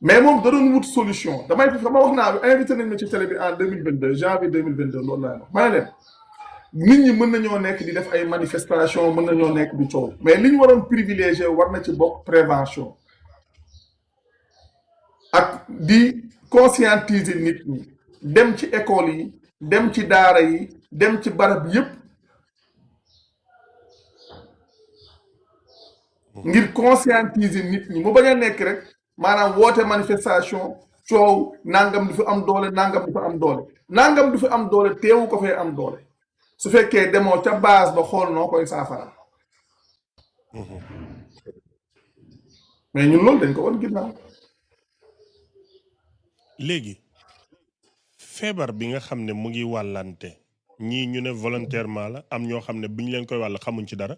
Speaker 1: mais moom da doon wut solution damay sama wax naa invité nañ ma ci télé bi en 2022 janvier 2022 loolu laa wax ma ne leen nit ñi mën nañoo nekk di def ay manifestation mën nañoo nekk di coow mais li ñu waroon privilégié war na ci bokk prévention ak di conscientiser nit ñi dem ci école yi dem ci daara yi dem ci barab yépp ngir conscientiser nit ñi mu bañ a nekk rek maanaam woote manifestation coow nangam du fi am doole nangam du fi am doole nangam du fi am doole teewu ko fee am doole su fekkee demoo ca base ba xool noo koy saafara mais ñun loolu dañ ko woon ginnaaw.
Speaker 2: léegi feebar bi nga xam ne mu ngi wàllante ñii ñu ne volontairement la am ñoo xam ne bi ñu leen koy wàll xamuñ ci dara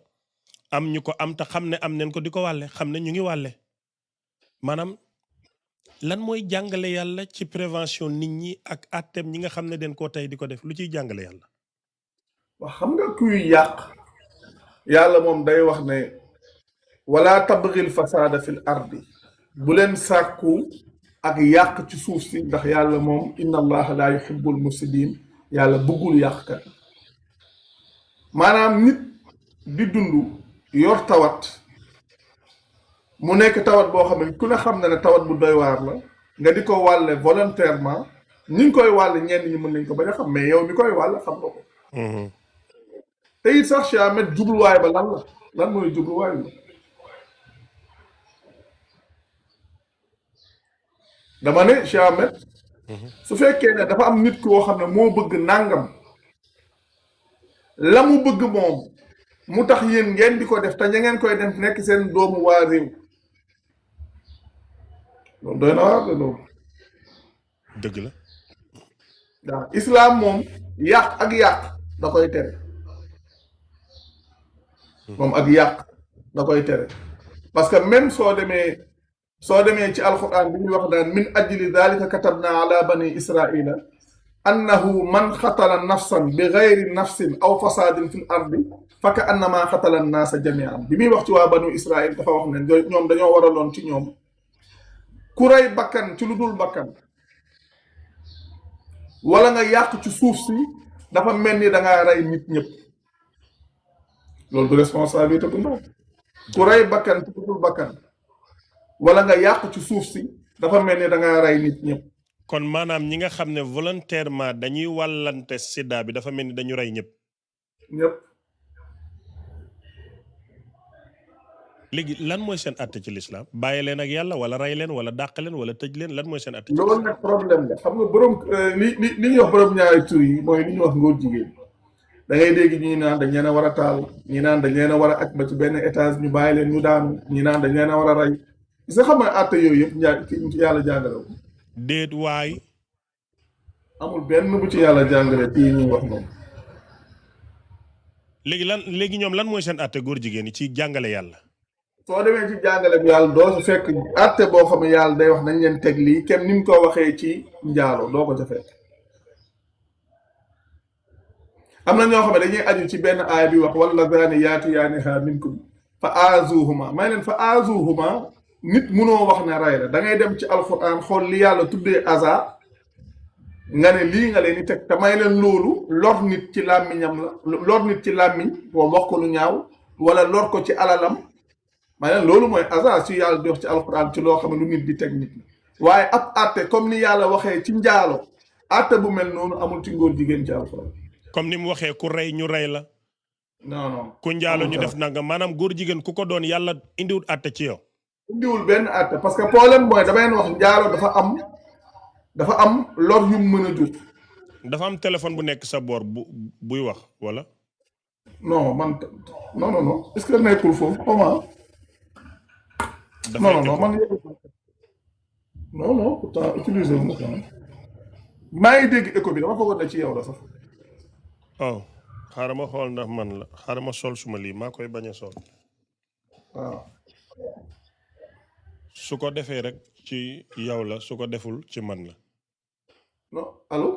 Speaker 2: am ñu ko am te xam ne am neen ko di ko wàlle xam ne ñu ngi wàlle maanaam lan mooy jàngale yàlla ci prévention nit ñi ak àtteem ñi nga xam ne den koo tey di ko def lu ciy jàngale yàlla.
Speaker 1: wax xam nga kuy yàq yàlla moom day wax ne wala tabgil fasaada fil ardi bu leen sàkku ak yàq ci suuf si ndax yàlla moom inna allaha la yuhibbul mufsidin yàlla bëggul yàqkat maanaam nit di dund yor tawat mu nekk tawat boo xam ne ku ne xam na ne tawat bu doy waar la nga di ko wàlle volontairement ñi ngi koy wàlle ñenn ñi mën nañ ko bañ a xam mais yow mi koy wàll xam nga ko te it sax Cheikh Ahmed jubluwaay ba lan mooy jubluwaay bi dama ne Cheikh Ahmed su fekkee ne dafa am nit koo xam ne moo bëgg nàngam la mu bëgg moom mu tax yéen ngeen di ko def te ña ngeen koy def nekk seen doomu waa réew loolu doy na waar de loolu
Speaker 2: dëgg la
Speaker 1: waaw islam moom yàq ak yàq da koy tere moom ak yàq da koy tere parce que même soo demee ci alquran bi ñuy wax daan min ajli dalika katabna ala bani israila annahu man xatala nafsan bi gayri nafsin aw fasadin fil ardi faka annama xatala annaasa jamian bi muy wax ci waa banu israil dafa wax ne ñoom dañoo waraloon ci ñoom ku rey bakkan ci lu dul bakkan wala nga yàq ci suuf si dafa mel ni dangaa rey nit ñëpp loolu du responsabilité bu ndaw ku rey bakkan ci lu dul bakkan wala nga yàq ci suuf si dafa mel ni dangaa rey nit ñëpp
Speaker 2: kon maanaam ñi nga xam ne volontairement dañuy wàllante sida bi dafa mel ni dañu rey ñëpp léegi lan mooy seen atte ci lislaam bàyyi leen ak yàlla wala rey leen wala dàq leen wala tëj leen lan mooy seen atte ci
Speaker 1: loolu nag problème la xam nga borom li ñuy wax borom ñaari tur yi mooy li ñuy wax ngóor jigéen da ngay dégg ñi naan dañ leen a war a taal ñi naan dañ leen a war a aj ba ci benn étage ñu bàyyi leen ñu daanu ñi naan dañ leen a war a rey gis nga xam nga atte yooyu yëpp yàlla jàngale ko
Speaker 2: déet waay
Speaker 1: amul benn bu ci yàlla jàngale tii ñuy wax moom
Speaker 2: léegi ñoom lan mooy seen atte góor jigéen yi ci jàngale yàlla
Speaker 1: soo demee ci jàngale bi yàlla doo su fekk atte boo xam ne yàlla day wax nañ leen teg lii kenn ni mu ko waxee ci njaalo doo ko ca fekk am na ñoo xam ne dañuy aju ci benn aaya bi wax wala zaani yaatiyaanihaa minkum fa aazuhuma may leen fa aazuhuma nit munoo wax ne rey la da ngay dem ci alquran xool li yàlla tuddee aza nga ne lii nga leen di teg te may leen loolu lor nit ci làmmiñam la lor nit ci làmmiñ boo wax ko lu ñaaw wala lor ko ci alalam may leen loolu mooy aza si yàlla di wax ci alquran ci loo xam ne lu nit di teg nit waaye ab atte comme ni yàlla waxee ci njaalo atte bu mel noonu amul ci ngóor jigéen ci alquran
Speaker 2: comme ni mu waxee ku rey ñu rey la
Speaker 1: non
Speaker 2: ku njaalo ñu def nanga maanaam góor jigéen ku ko doon yàlla indiwul atte ci yow
Speaker 1: indiwul benn atte parce que problème mooy damay wax njaalo dafa am lor yu mën a jur
Speaker 2: dafa am téléphone bu nekk sa boor buy wax wala
Speaker 1: non man non est-ce que nekkul foofu comment non man non pourtant utiliser wu ma ko maa ngi dégg écho bi dama foogoon ne ci yow la sax
Speaker 2: oh xaaral ma xool ndax man la xaaral ma sol suma lii maa koy bañ a sol
Speaker 1: waaw
Speaker 2: su ko defee rek ci yow la su ko deful ci man la
Speaker 1: non allo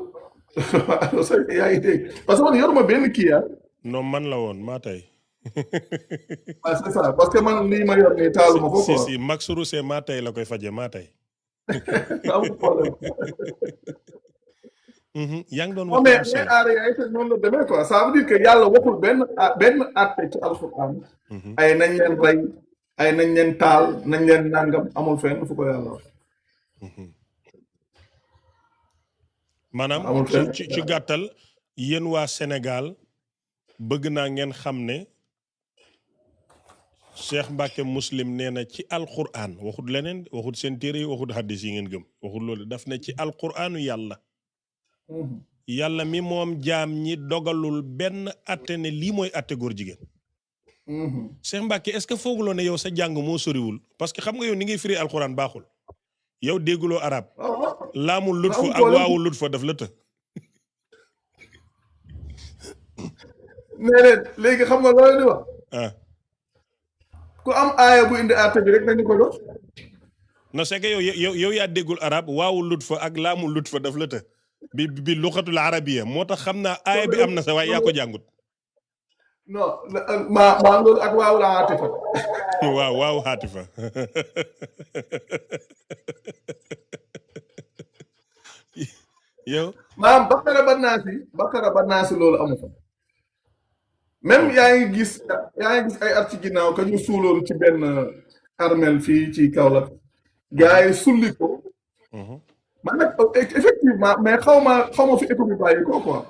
Speaker 1: allo sa yaa ngi dégg parce que man yoruma benn kii
Speaker 2: non man la woon maa tey
Speaker 1: c'est ça parce que man lii ma yor nii taaluma ko
Speaker 2: si Max Rousset maa tey la koy faje maa tey
Speaker 1: amul problème.
Speaker 2: yaa ngi doon
Speaker 1: non
Speaker 2: wax
Speaker 1: mais
Speaker 2: lu am solo.
Speaker 1: aada yaay te noonu la demee quoi ça veut dire que yàlla waxul benn àtte ci alxuraan ay nañ leen rey ay nañ leen taal nañ leen nangam amul fenn fu ko yàlla wax.
Speaker 2: maanaam
Speaker 1: amul fenn.
Speaker 2: ci gàttal yéen waa Sénégal bëgg naa ngeen xam ne Cheikh Mbacke Muslim nee na ci alquran waxut leneen waxut seen téere yi waxut hadis yi ngeen gëm waxut loolu daf ne ci alquranu yàlla yàlla mi moom jaam ñi dogalul benn atte ne lii mooy atte góor jigéen. Cheikh Mbacke est-ce que fooguloo ne yow sa jàng moo soriwul parce que xam nga yow ni ngay firi alquran baaxul yow dégguloo arab laamul lut fa ak waawul lut fa daf la të.
Speaker 1: nee leen léegi xam nga loolu di wax. ku am aaya bu indi àtte bi rek nañu ko dox.
Speaker 2: non c'est que yow yaa déggul arab waawul lut fa ak laamul lut fa daf la të bi luxatul arabiya moo tax xam naa aaya bi am na sa waaye yaa ko jàngut.
Speaker 1: non maa loolu ak waaw la aatifa.
Speaker 2: waaw aatifa. yow.
Speaker 1: maam Bakara ba naasi loolu amu fa. même yaa ngi gis ay at ci ginnaaw ka ñu suuloon ci benn armel fii ci Kaolack. gars yi sulli ko. man nag effectivement mais xaw ma fi écho bi bàyyi ko quoi.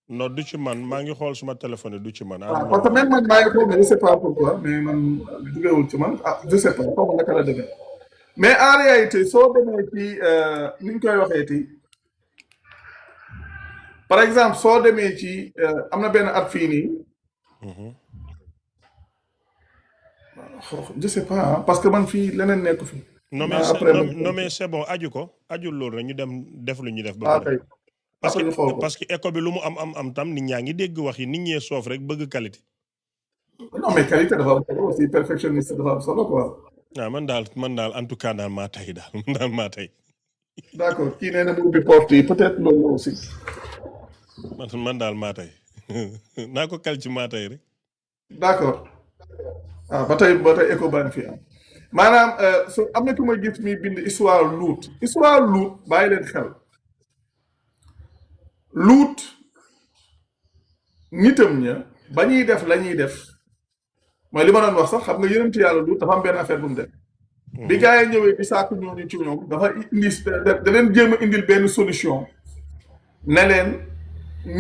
Speaker 2: non du ci man maa ngi xool suma téléphone du ci man.
Speaker 1: parce que même man maa ngi xool mais je sais pas pourquoi mais man jugewul ci man je sais pas xaw ma naka la demee. mais en réalité soo demee ci ni ñu koy waxee ti par exemple soo demee ci am na benn at fii nii. je sais pas parce que man fii leneen nekk fi.
Speaker 2: non mais c'est bon aju loolu rek ñu dem def lu ñu def. ba pare parce que éco bi lu mu am tam nit ñaa ngi dégg wax yi nit ñee soof rek bëgg qualité.
Speaker 1: non mais qualité dafa am solo aussi perfectionniste dafa am solo quoi.
Speaker 2: waaw man daal en tout cas daal maa tey
Speaker 1: d'accord kii nee na mu ubbi porte yi peut-être loolu aussi.
Speaker 2: man daal maa tey naa ko kal ci maa tey rek.
Speaker 1: d'accord ba tey éco baa ngi fi am. maanaam so am na ku ma gis mi bind histoire Luut bàyyi leen xel Luut nitam ña ba ñuy def la ñuy def mooy li ma doon wax sax xam nga yonent yàlla Luut dafa am benn affaire bu mu def. bi gars yi ñëwee di sàkku ñooñu ci ñoom dafa indi da leen jéem a indil benn solution ne leen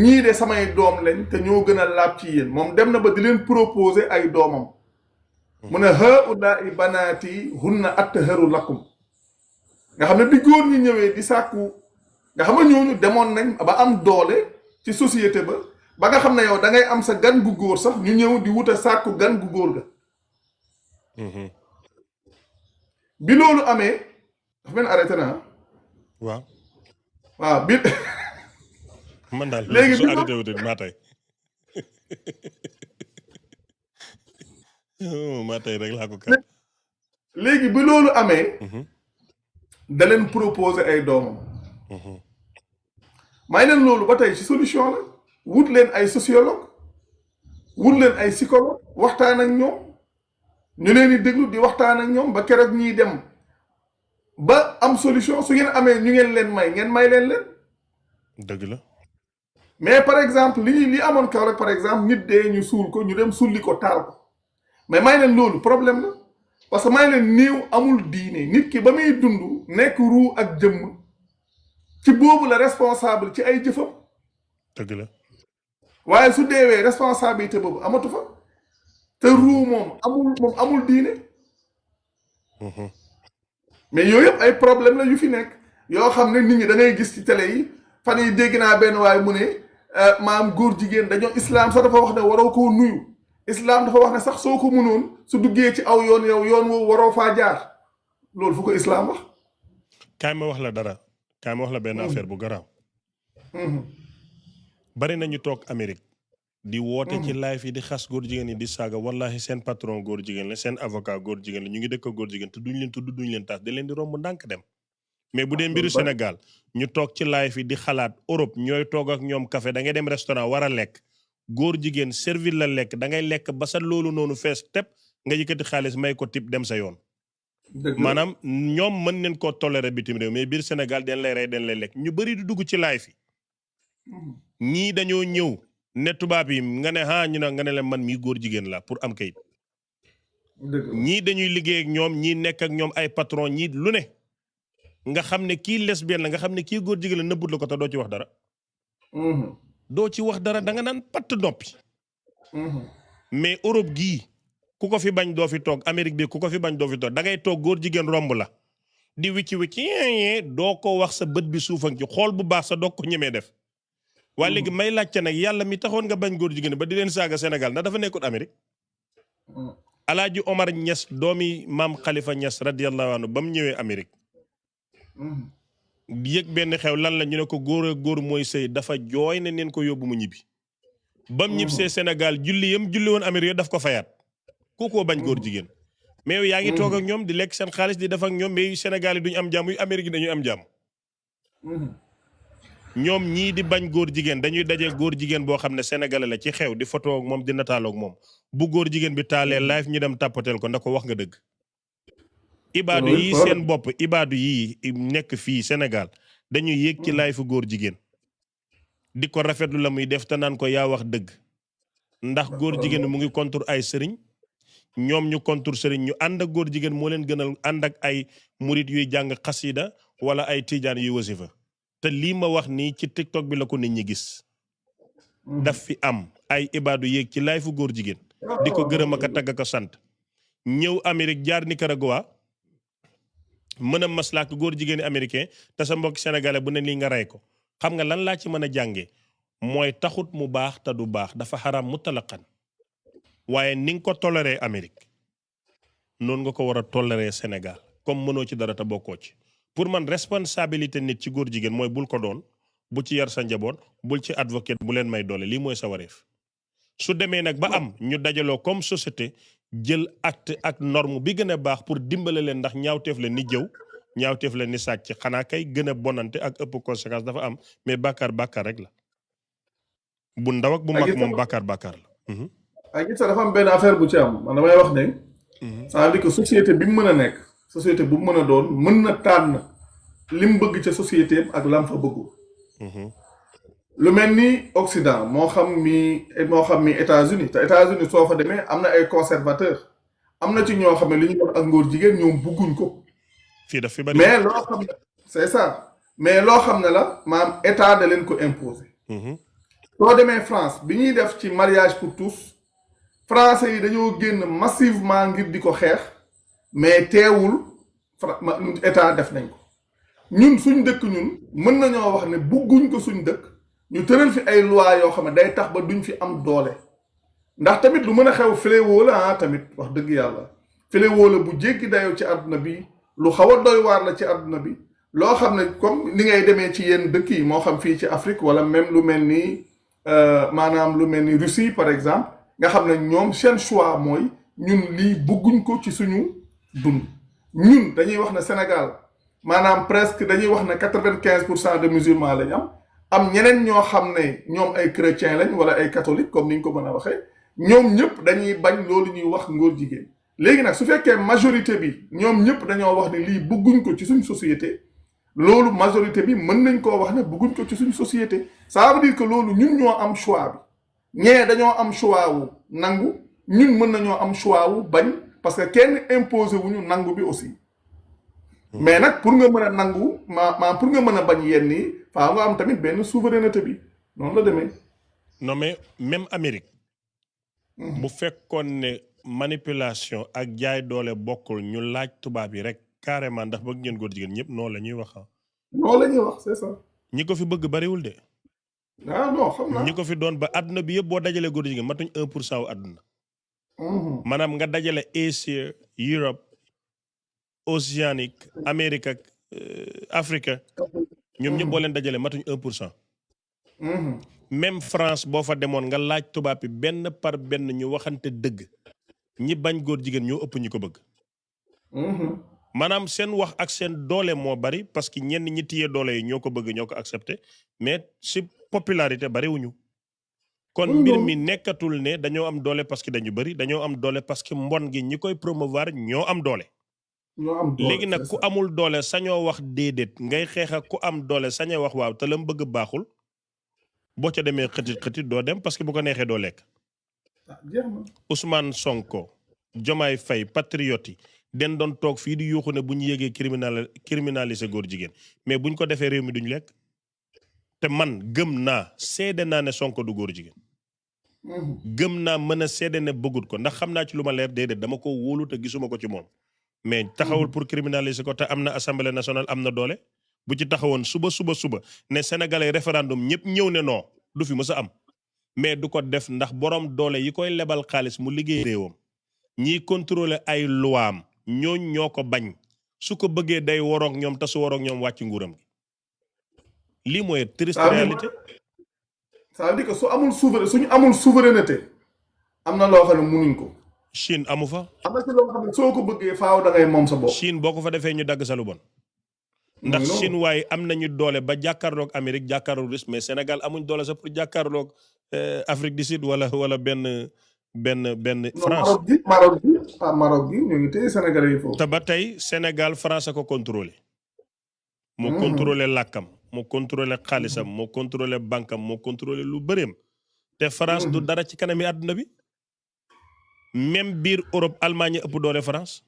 Speaker 1: ñii de samay doom lañ te ñoo gën a laab ci yéen moom dem na ba di leen proposer ay doomam. mu ne haa'ulaa'i banaati hunna atharu lakum nga xam ne bi góor ñi ñëwee di sàkku nga xam ne ñooñu demoon nañ ba am doole ci société ba nga xam ne yow da ngay am sa gan gu góor sax ñu ñëw di wut a sàkku gan gu góor ga. bi loolu amee dafa mel arrêté na waaw bi.
Speaker 2: man daal
Speaker 1: léegi
Speaker 2: su arrêté wuute maa tey. maa tey rek laa ko kat.
Speaker 1: léegi bi loolu amee. da leen proposer ay doomam. may leen loolu ba tey ci solution la wut leen ay sociologue wut leen ay psychologue waxtaan ak ñoom ñu leen di déglu di waxtaan ak ñoom ba keroog ñiy dem ba am solution su ngeen amee ñu ngeen may leen leen.
Speaker 2: dëgg la.
Speaker 1: mais par exemple li amoon kaw rek par exemple nit dee ñu suul ko ñu dem sulli ko taal ko. mais may leen loolu problème la parce que may leen néew amul diine nit ki ba muy dund nekk ruu ak jëmm ci boobu la responsable ci ay jëfam.
Speaker 2: dëgg la.
Speaker 1: waaye su deewee responsabilité boobu amatu fa te ruu moom amul diine. mais yooyu yëpp ay problème la yu fi nekk yoo xam ne nit ñi da ngay gis ci télé yi fan yi dégg naa benn waaye mu ne maam góor jigéen dañoo islam sax dafa wax ne waroo koo nuyu. islam dafa wax ne sax soo ko mënoon su duggee ci aw yoon yoon woowu waroo faa jaar loolu fu ko islam wax.
Speaker 2: kaay ma wax la dara kaay ma wax la benn affaire bu garaaw. bari nañu toog Amérique. di woote ci live yi di xas góor jigéen yi di saaga wallahi seen patron góor jigéen la seen avocat góor jigéen la ñu ngi dëkk góor jigéen te duñ leen tudd duñ leen taas da leen di romb ndànk dem. mais bu dee mbiru Sénégal ñu toog ci live yi di xalaat Europe ñooy toog ak ñoom café da ngay dem restaurant war a lekk. góor jigéen servir la lekk da ngay lekk ba sa loolu noonu fees tepp nga yëkkati xaalis may ko tip dem sa yoon.
Speaker 1: dëgg la.
Speaker 2: maanaam ñoom mën nañ koo toléré bitim réew mais biir Sénégal den lay rey den lay lekk ñu bëri du dugg ci laay fi ñii dañoo ñëw ne tubaab yi nga ne ñu ne nga ne leen man mii góor jigéen la pour am kayit
Speaker 1: dëgg la.
Speaker 2: ñii dañuy liggéey ak ñoom ñii nekk ak ñoom ay patron ñii lu ne nga xam ne kii lesbienne la nga xam ne kii góor jigéen la nëbbut la ko te doo ci wax dara doo ci wax dara da nga naan patt noppi mais Europe gii ku ko fi bañ doo fi toog Amérique bi ku ko fi bañ doo fi toog da ngay toog góor jigéen romb la di wicci doo ko wax sa bët bi suufan ci xool bu baax sa doo ko ñemee def waaye léegi may laajte nag yàlla mi taxoon nga bañ góor jigéen ba di leen saaga Sénégal ndax dafa nekkul Amérique Alaaji Omar Niass doomi maam Khalifa Niass radiyallahu anhu ba mu ñëwee Amérique yëg benn xew lan la ñu ne ko góor ak góor mooy sëy dafa jooy ne neen ko yóbbu mu ñibbi ba mu ñib see Sénégal julli yam julli woon Amérique daf ko fayaat kookoo bañ góor jigéen mais yow yaa ngi toog ak ñoom di lekk seen xaalis di def ak ñoom mais yu Sénégal yi duñu am jàmm yu Amérique yi dañuy am jàmm ñoom ñii di bañ góor jigéen dañuy daje góor jigéen boo xam ne sénégalais la ci xew di photo ak moom di nataaloo ak moom bu góor jigéen bi taalee live ñu dem tàppateel ko ndax ko wax nga dëgg ibaadu yii seen bopp ibaadu yii nekk fii Sénégal dañuy yéeg ci live fu góor jigéen di ko rafetlu la muy def te naan ko yaa wax dëgg ndax góor jigéen mu ngi contre ay sëriñ ñoom ñu contre sëriñ ñu ànd ak góor jigéen moo leen gënal ànd ak ay murit yuy jàng xasida wala ay tijaan yuy wasifa te lii ma wax nii ci TikTok bi la ko nit ñi gis daf fi am ay ibaadu yéeg ci live fu góor jigéen di ko gërëm ak a tagg ko sant ñëw Amérique jaar Nicaragua mën a maslaak góor jigéeni américain te sa mbokk sénégalais bu ne lii nga rey ko xam nga lan laa ci mën a jàngee mooy taxut mu baax te du baax dafa xaram mutlaqan waaye ni nga ko toléré Amérique noonu nga ko war a toléré Sénégal comme mënoo ci dara te bokkoo ci pour man responsabilité nit ci góor jigéen mooy bul ko doon bu ci yar sa njaboot bul ci advocate bu leen may doole lii mooy sa wareef su demee nag ba am ñu dajaloo comme société jël acte ak norme bi gën a baax pour dimbale leen ndax ñaawteef la ni jëw ñaawteef la ni sàcc xanaa kay gën a bonante ak ëpp conséquence dafa am mais bàkkaar rek la bu ndaw ak bu mag moom bàkkaar la.
Speaker 1: ak gis dafa am benn affaire bu ci am man damay wax ne. ça veut dire que société bi mu mën a nekk société bu mu mën a doon mën na tànn li mu bëgg ca société ak lam fa bëggul. lu mel ni Occident moo xam mi États-Unis te États-Unis soo fa demee am na ay conservateurs am na ci ñoo xam ne li ñu wax ak ngóor jigéen ñoom bugguñ ko.
Speaker 2: fii daf fi bari
Speaker 1: mais loo xam ne c'est ça mais loo xam ne la maam état da leen ko imposer. soo demee France bi ñuy def ci mariage pour tous français yi dañoo génn massivement ngir di ko xeex mais teewul état def nañ ko ñun suñ dëkk ñun mën nañoo wax ne bugguñ ko suñ dëkk. ñu tëral fi ay loi yoo xam ne day tax ba duñ fi am doole ndax tamit lu mën a xew fléau la tamit wax dëgg yàlla fléau la bu jéggi dayoo ci àdduna bi lu xaw a doy waar la ci àdduna bi loo xam ne comme ni ngay demee ci yenn dëkk yi moo xam fii ci Afrique wala même lu mel ni maanaam lu mel ni Russie par exemple nga xam ne ñoom seen choix mooy ñun lii bugguñ ko ci suñu dund ñun dañuy wax ne Sénégal maanaam presque dañuy wax ne 95% de musulmans lañ am ñeneen ñoo xam ne ñoom ay chrétien lañ wala ay catholique comme ni ñu ko mën a waxee ñoom ñëpp dañuy bañ loolu ñuy wax ngóor jigéen léegi nag su fekkee majorité bi ñoom ñëpp dañoo wax ne lii bëgguñ ko ci suñ société loolu majorité bi mën nañ koo wax ne bëgguñ ko ci suñ société ça veut dire que loolu ñun ñoo am choix bi ñee dañoo am choix wu nangu ñun mën nañoo am choix wu bañ parce que kenn imposé wuñu nangu bi aussi mais nag pour nga mën a nangu pour nga mën a bañ yenn yi faa nga am tamit benn souveraineté bi noonu la demee.
Speaker 2: non mais même Amérique. bu fekkoon ne manipulation ak jaay doole bokkul ñu laaj tubaab yi rek carrément ndax bëgg ngeen góor jigéen ñëpp noonu la ñuy wax.
Speaker 1: noonu la ñuy wax c'est ça.
Speaker 2: ñi ko fi bëgg bariwul de.
Speaker 1: non xam naa
Speaker 2: ñi ko fi doon ba àdduna bi yëpp boo dajalee góor jigéen matuñ 1% wu àdduna. maanaam nga dajale Asie Europe. Océanique Amérique ak Afrique ñoom ñëpp boo leen dajale matuñ 1%. même France boo fa demoon nga laaj tubaab bi benn par benn ñu waxante dëgg ñi bañ góor jigéen ñoo ëpp ñi ko bëgg. maanaam seen wax ak seen doole moo bari parce que ñenn ñi téye doole yi ñoo ko bëgg ñoo ko accepté mais si popularité bariwuñu. kon mbir mi nekkatul ne dañoo am doole parce que dañu bari dañoo am doole parce que mbon gi ñi koy promouvoir ñoo am doole.
Speaker 1: ñoo am doole
Speaker 2: léegi nag ku amul doole sañoo wax déedéet ngay xeex ak ku am doole sañoo wax waaw te la mu bëgg baaxul boo ca demee xëtit doo dem parce que bu ko neexee doo lekk.
Speaker 1: jeex na.
Speaker 2: Ousmane Sonko Jomaay Faye patriote yi den doon toog fii di yuuxu ne bu ñu yégee criminaliser góor jigéen mais buñ ko defee réew mi duñ lekk te man gëm naa seede naa ne Sonko du góor jigéen. gëm naa mën a seede ne bëggut ko ndax xam naa ci lu ma leer déedéet dama ko wóolu te gisuma ko ci moom mais taxawul pour criminaliser ko te am na assemblée nationale am na doole bu ci taxawoon suba ne sénégalais référendum ñëpp ñëw ne non du fi mës a am mais du ko def ndax borom doole yi koy lebal xaalis mu liggéey réewam ñiy contrôler ay luwaam ñoo ko bañ su ko bëggee day waroog ñoom te su waroog ñoom wàcc nguuram gi lii mooy triste réalité.
Speaker 1: ça veut dire que suñu amul souveraineté am na loo xam ne munuñ ko.
Speaker 2: Chine amu fa.
Speaker 1: am na ci loo xam ne soo ko bëggee faaw da ngay moom sa bopp.
Speaker 2: Chine boo ko fa defee ñu dagg sa lu bon. ndax Chine waaye am nañu doole ba jàkkaarloog Amérique jàkkaarloog Russie mais Sénégal amuñ doole sax pour jàkkaarloog Afrique du Sud wala benn France.
Speaker 1: Maroc gi ñu ngi téye Sénégalais yi foofu.
Speaker 2: te ba tey Sénégal France a ko contrôlé. moo contrôlé làkkam moo contrôlé xaalisam moo contrôlé bankam moo contrôlé lu bëreem. te France du dara ci kanami àdduna bi. même biir Europe Allemagne ëpp doole France.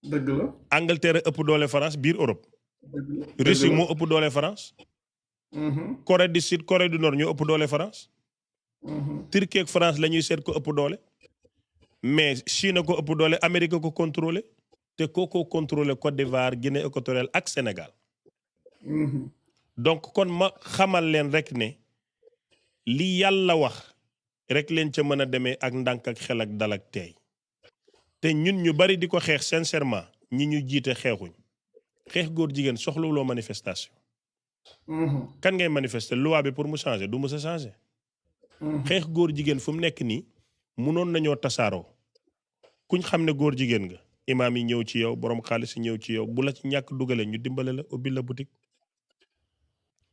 Speaker 1: dëgg la.
Speaker 2: Angleterre ëpp doole France biir Europe. Russie moo ëpp doole France. Corée du Sud Corée du Nord ñoo ëpp doole France. Turquie ak France la ñuy seet ko ëpp doole. mais Chine ko ëpp doole Amérique ko contrôlé te ko contrôlé Côte d'Ivoire Guinée équatoriale ak Sénégal. donc kon ma xamal leen rek ne li yàlla wax rek leen ca mën a demee ak ndànk ak xel ak dal ak teey te ñun ñu bari di ko xeex sincèrement ñi ñu jiite xeexuñ xeex góor jigéen soxlawuloo manifestation. kan ngay manifester loi bi pour mu changer du mës a changer. xeex góor jigéen fu mu nekk nii munoon nañoo tasaaroo kuñ xam ne góor jigéen nga imaam yi ñëw ci yow borom xaalis yi ñëw ci yow bu la ci ñàkk dugale ñu dimbale la ubbi la boutique.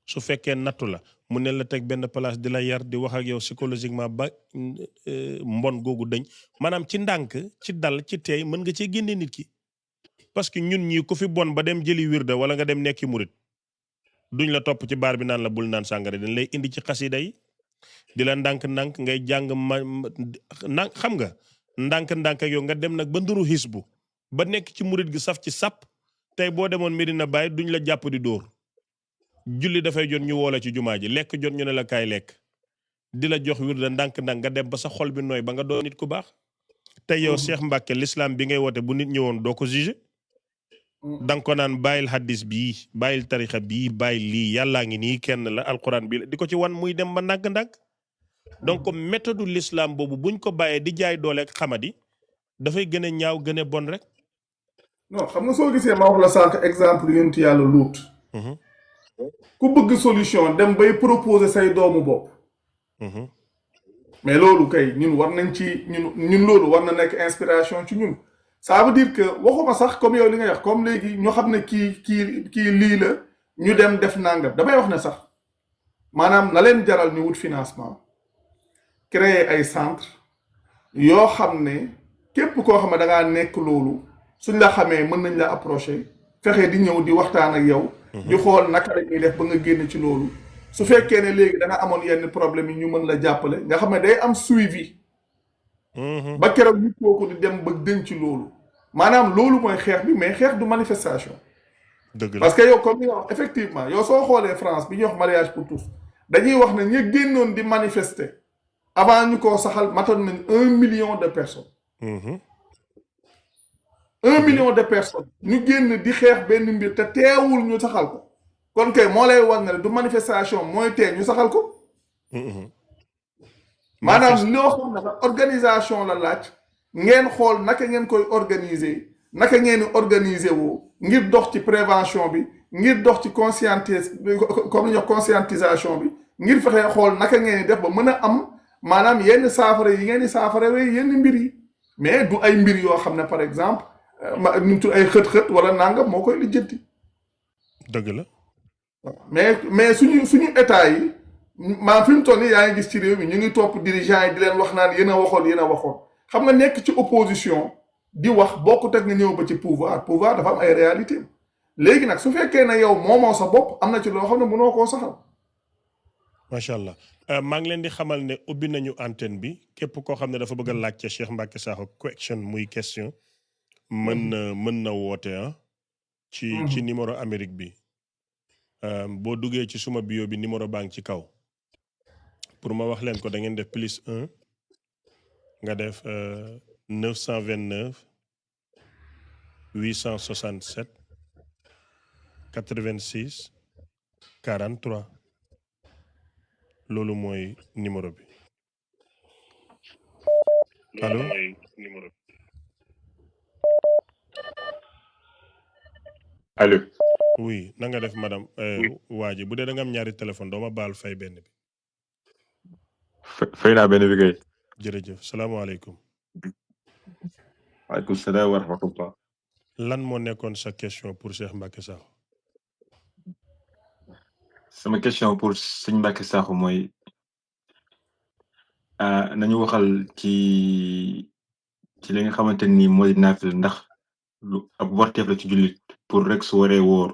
Speaker 2: su fekkee nattu la mu ne la teg benn place di la yar di wax ak yow psychologiquement ba mbon googu dañ maanaam ci ndànk ci dal ci teey mën nga cee génne nit ki. parce que ñun ñii ku fi bon ba dem jëli wirda wala nga dem nekki murit duñ la topp ci baar bi naan la bul naan sàngara dañ lay indi ci xasida yi di la ndànk-ndànk ngay jàng xam nga ndànk-ndànk ak yow nga dem nag ba nduru hisbu ba nekk ci murit gi saf ci sàpp tey boo demoon Medina Baye duñ la jàpp di dóor julli dafay jot ñu woola ci jumaa ji lekk jot ñu ne la kaay lekk di la jox wirda ndànk-ndànk nga dem ba sa xol bi nooy ba nga doon nit ku baax tey yow Cheikh Mbacke l'islam bi ngay woote bu nit ñëwoon doo ko juger danga ko naan bàyyil hadis bii bàyyil tarixa bii bàyyil lii yàllaa ngi nii kenn la alquran bi di ko ci wan muy dem ba ndànk-ndànk donc méthode l'islam boobu buñ ko bàyyee di jaay doole ak xamadi dafay gën a ñaaw gën a bon rek.
Speaker 1: non xam nga soo gisee ma wax la sànq exemple yonent yàlla Luut. ku bëgg solution dem bay proposer say doomu bopp. mais loolu kay ñun war nañ ci ñun loolu war na nekk inspiration ci ñun. ça veut dire que waxuma sax comme yow li nga wax comme léegi ñu xam ne kii lii la ñu dem def nangam damay wax ne sax maanaam na leen jaral ñu wut financement créer ay centre yoo xam ne képp koo xam ne da ngaa nekk loolu suñ la xamee mën nañ la approcher fexe di ñëw di waxtaan ak yow. di xool naka la ñuy def ba nga génn ci loolu. su fekkee ne léegi da nga amoon yenn problème yi ñu mën la jàppale nga xam ne day am suivi. ba keroog ñu kooku di dem ba gën ci loolu maanaam loolu mooy xeex bi mais xeex du manifestation.
Speaker 2: dëgg la
Speaker 1: parce que yow comme ni nga wax effectivement yow soo xoolee France bi ñuy wax mariage pour tous dañuy wax ne ñi génnoon di manifester avant ñu koo saxal matoon nañ 1 million de personnes. 1 million de personnes ñu génn di xeex benn mbir te teewul ñu saxal ko kon kay moo lay wan ne du manifestation mooy tee ñu saxal ko. maanaam loo xam ne organisation la laaj ngeen xool naka ngeen koy organiser naka ngeen organiser woo ngir dox ci prévention bi ngir dox ci comme ni ñu conscientisation bi ngir fexe xool naka ngeen def ba mën a am maanaam yenn saafara yi ngeen di saafara wee yenn mbir yi mais du ay mbir yoo xam ne par exemple ñu tudd ay xët-xët wala nangam moo koy lijjanti.
Speaker 2: dëgg la.
Speaker 1: mais suñu état yi. maa fi mu toll nii yaa ngi gis ci réew mi ñu ngi topp dirigeant yi di leen wax naan yéen a waxoon xam nga nekk ci opposition di wax bokkut ak nga ñëw ba ci pouvoir dafa am ay réalité léegi nag su fekkee ne yow moomoo sa bopp am na ci loo xam ne mënoo koo saxal.
Speaker 2: macha allah maa ngi leen di xamal ne ubbi nañu antenne bi képp koo xam ne dafa bëgg a laajte Cheikh Mbacké Sakho question muy question mën na woote ci numéro Amérique bi boo duggee ci suma bio bi numéro baa ngi ci kaw pour ma wax leen ko da ngeen def +1 nga def 929 867 86 43 loolu mooy numéro bi allo
Speaker 3: allo.
Speaker 2: oui na nga def madame waa ji bu dee da nga am ñaari téléphone doo ma baal fay benn bi.
Speaker 3: fay naa benn bi kay.
Speaker 2: jërëjëf salaamaaleykum.
Speaker 3: waaleykum salaam wa rahmatullah.
Speaker 2: lan moo nekkoon sa question pour Cheikh Mbacké Sakho.
Speaker 3: sama question pour sëñ Mbacké Sakho mooy nañu waxal ci li nga xamante ni mooy naafila ndax lu ab warteef la ci jullit pour rek su waree wóor.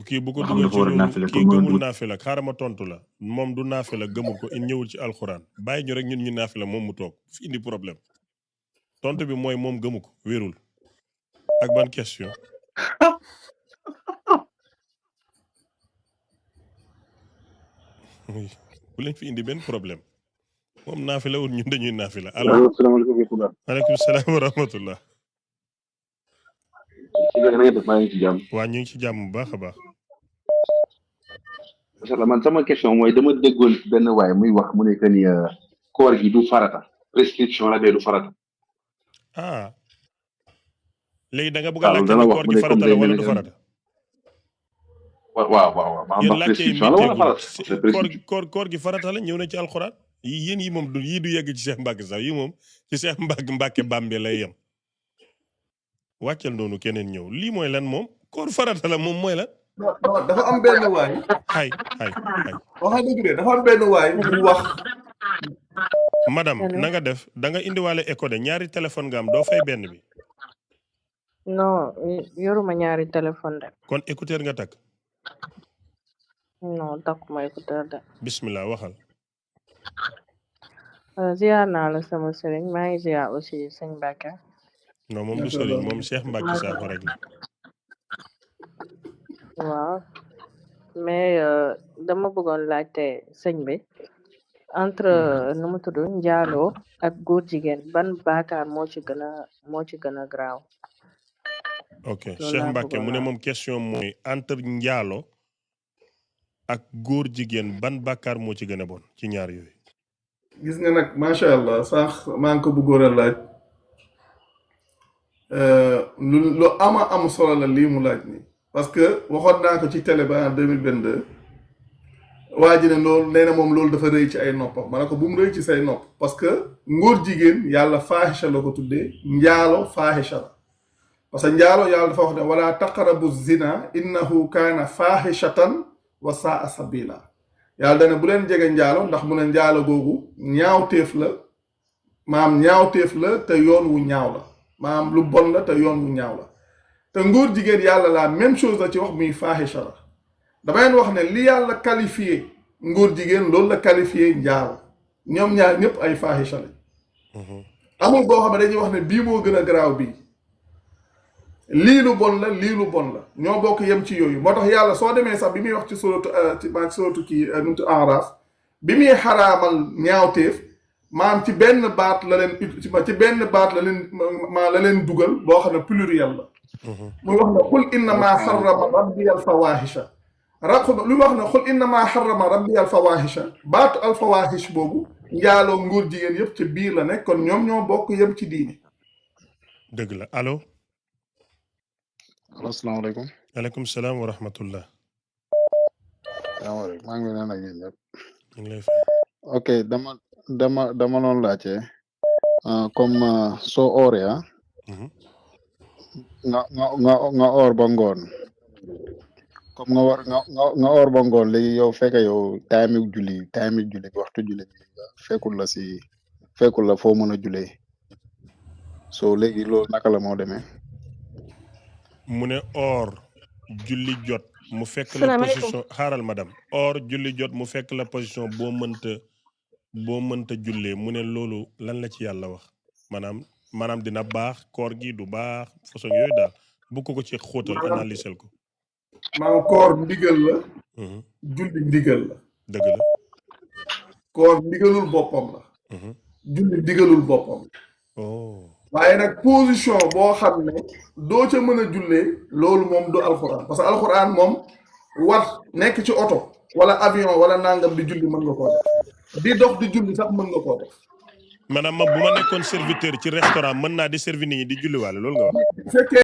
Speaker 2: kii bu ko
Speaker 3: nga xam dafa war a naafila
Speaker 2: kii gëmul naafila xaaral ma tontu la moom du naafila gëmul ko ñëwul ci alxuraan bàyyi ñu rek ñun ñu naafila moom mu toog fi indi problème tontu bi mooy moom gëmu ko wérul ak ban question. bu leen fi indi benn problème moom naafila wul ñun dañuy naafila. allo
Speaker 4: salaamaaleykum.
Speaker 2: maaleykum salaam wa rahmatullah.
Speaker 4: maa ngi ci jàmm.
Speaker 2: waa ñu ngi ci jàmm bu baax a baax.
Speaker 4: macha allah man sama question mooy dama déggoon benn waay muy wax mu ne que ni koor gi du farata prescription la bee du farata.
Speaker 2: léegi da nga bëgg a laajte ne koor gi farata la wala du farata.
Speaker 4: waaw.
Speaker 2: yéen laajte yi
Speaker 4: prescription la wala farata.
Speaker 2: koor gi farata la ñëw na ci alxuraan yéen yi moom du yegg ci Cheikh Mbacké sax yi moom ci Cheikh Mbacké Bambe lay yem. wàccal noonu keneen ñëw lii mooy lan moom koor farata la moom mooy lan.
Speaker 1: non dafa am benn waay.
Speaker 2: ay
Speaker 1: wax dëgg de dafa am benn waay bu wax.
Speaker 2: madame na nga def da nga indiwaale écho de ñaari téléphone nga am doo fay benn bi.
Speaker 5: non yoruma ñaari téléphone de.
Speaker 2: kon écouteur nga takk.
Speaker 5: non takkuma écouteur de.
Speaker 2: bismillah waxal.
Speaker 5: ziar naa la sama sëriñ maa ngi ziar aussi sëñ Mbacké.
Speaker 2: non moom du sëriñ moom Cheikh Mbacké Sakho rek la.
Speaker 5: waaw mais dama bëggoon laajte sëñ bi entre nu mu tudd njaaloo ak góor jigéen ban baakaar moo ci gën a graaw.
Speaker 2: ok Cheikh Mbacké mu ne moom question mooy entre njaalo ak góor jigéen ban baakaar moo ci gën a bon ci ñaar yooyu.
Speaker 1: gis nga nag macha allah sax maa ngi ko bëggoon a laaj lu am solo la lii mu laaj nii parce que waxoon naa ko ci télé ba en 2022 waa ji ne loolu nee na moom loolu dafa rëy ci ay noppam ma ne ko bu mu rëy ci say nopp parce que ngóor jigéen yàlla faahisha la ko tuddee njaalo faahisha la parce que njaalo yàlla dafa wax ne wala taqrabu zina innahu kaana faahishatan wa saa sabila yàlla dana bu leen jege njaalo ndax mu ne njaalo googu ñaawteef la ñaawteef la te yoon wu ñaaw la maanaam lu bon la te yoon wu ñaaw la te ngóor jigéen yàlla la même chose la ci wax muy faahisha la dama leen wax ne li yàlla qualifié ngóor jigéen loolu la qualifié njaalo ñoom ñaar ñëpp ay faahisha lañ amul boo xam ne dañuy wax ne bii moo gën a garaaw bii lii lu bon la lii lu bon la ñoo bokk yem ci yooyu moo tax yàlla soo demee sax bi muy wax ci suratu kii nuntu Araf bi muy xaraamal ñaawteef maam ci benn baat la leen la leen dugal boo xam ne pluriel la muy wax ne xul innama xarama rabbi al fawahisha lu wax ne xul innama xarama rabbi al fawahisha baatu al fawahish boobu njaaloo ngóor jigéen yëpp ci biir la nekk kon ñoom ñoo bokk yem ci diini.
Speaker 2: dëgg la allo.
Speaker 6: asalaamaaleykum.
Speaker 2: waaleykum salaam wa rahmatullah.
Speaker 6: salaamaaleykum maa ngi leen ak yéen ñëpp.
Speaker 2: ñu ngi lay fay.
Speaker 6: ok dama doon laajte comme soo ooree nga oor ba ngoon comme nga oor ba ngoon léegi yow fekk yow time julli bi waxtu julli bi fekkul la foo mën a jullee so léegi loolu naka la moo demee.
Speaker 2: mu ne or julli jot mu fekk la
Speaker 5: Salaamaaleykum.
Speaker 2: position xaaral madame or julli jot mu fekk la position boo mënta jullee mu ne loolu lan la ci yàlla wax maanaam dina baax koor gi du baax façon yooyu daal bu ko ci xóotal analysel ko.
Speaker 1: maanaam koor ndigal la.
Speaker 2: Mhm.
Speaker 1: julli ndigal la.
Speaker 2: dëgg la.
Speaker 1: koor ndigalul boppam la.
Speaker 2: Mhm.
Speaker 1: julli ndigalul boppam la.
Speaker 2: oh
Speaker 1: waaye nag position boo xam ne doo ca mën a jullee loolu moom du alxuraan parce que alxuraan moom war nekk ci oto wala avion wala nangam di julli mën nga koo def di dox di julli sax mën nga koo def.
Speaker 2: maanaam bu ma nekkoon serviteur ci restaurant mën naa di servir nit ñi di julliwaale loolu nga wax.
Speaker 1: bu fekkee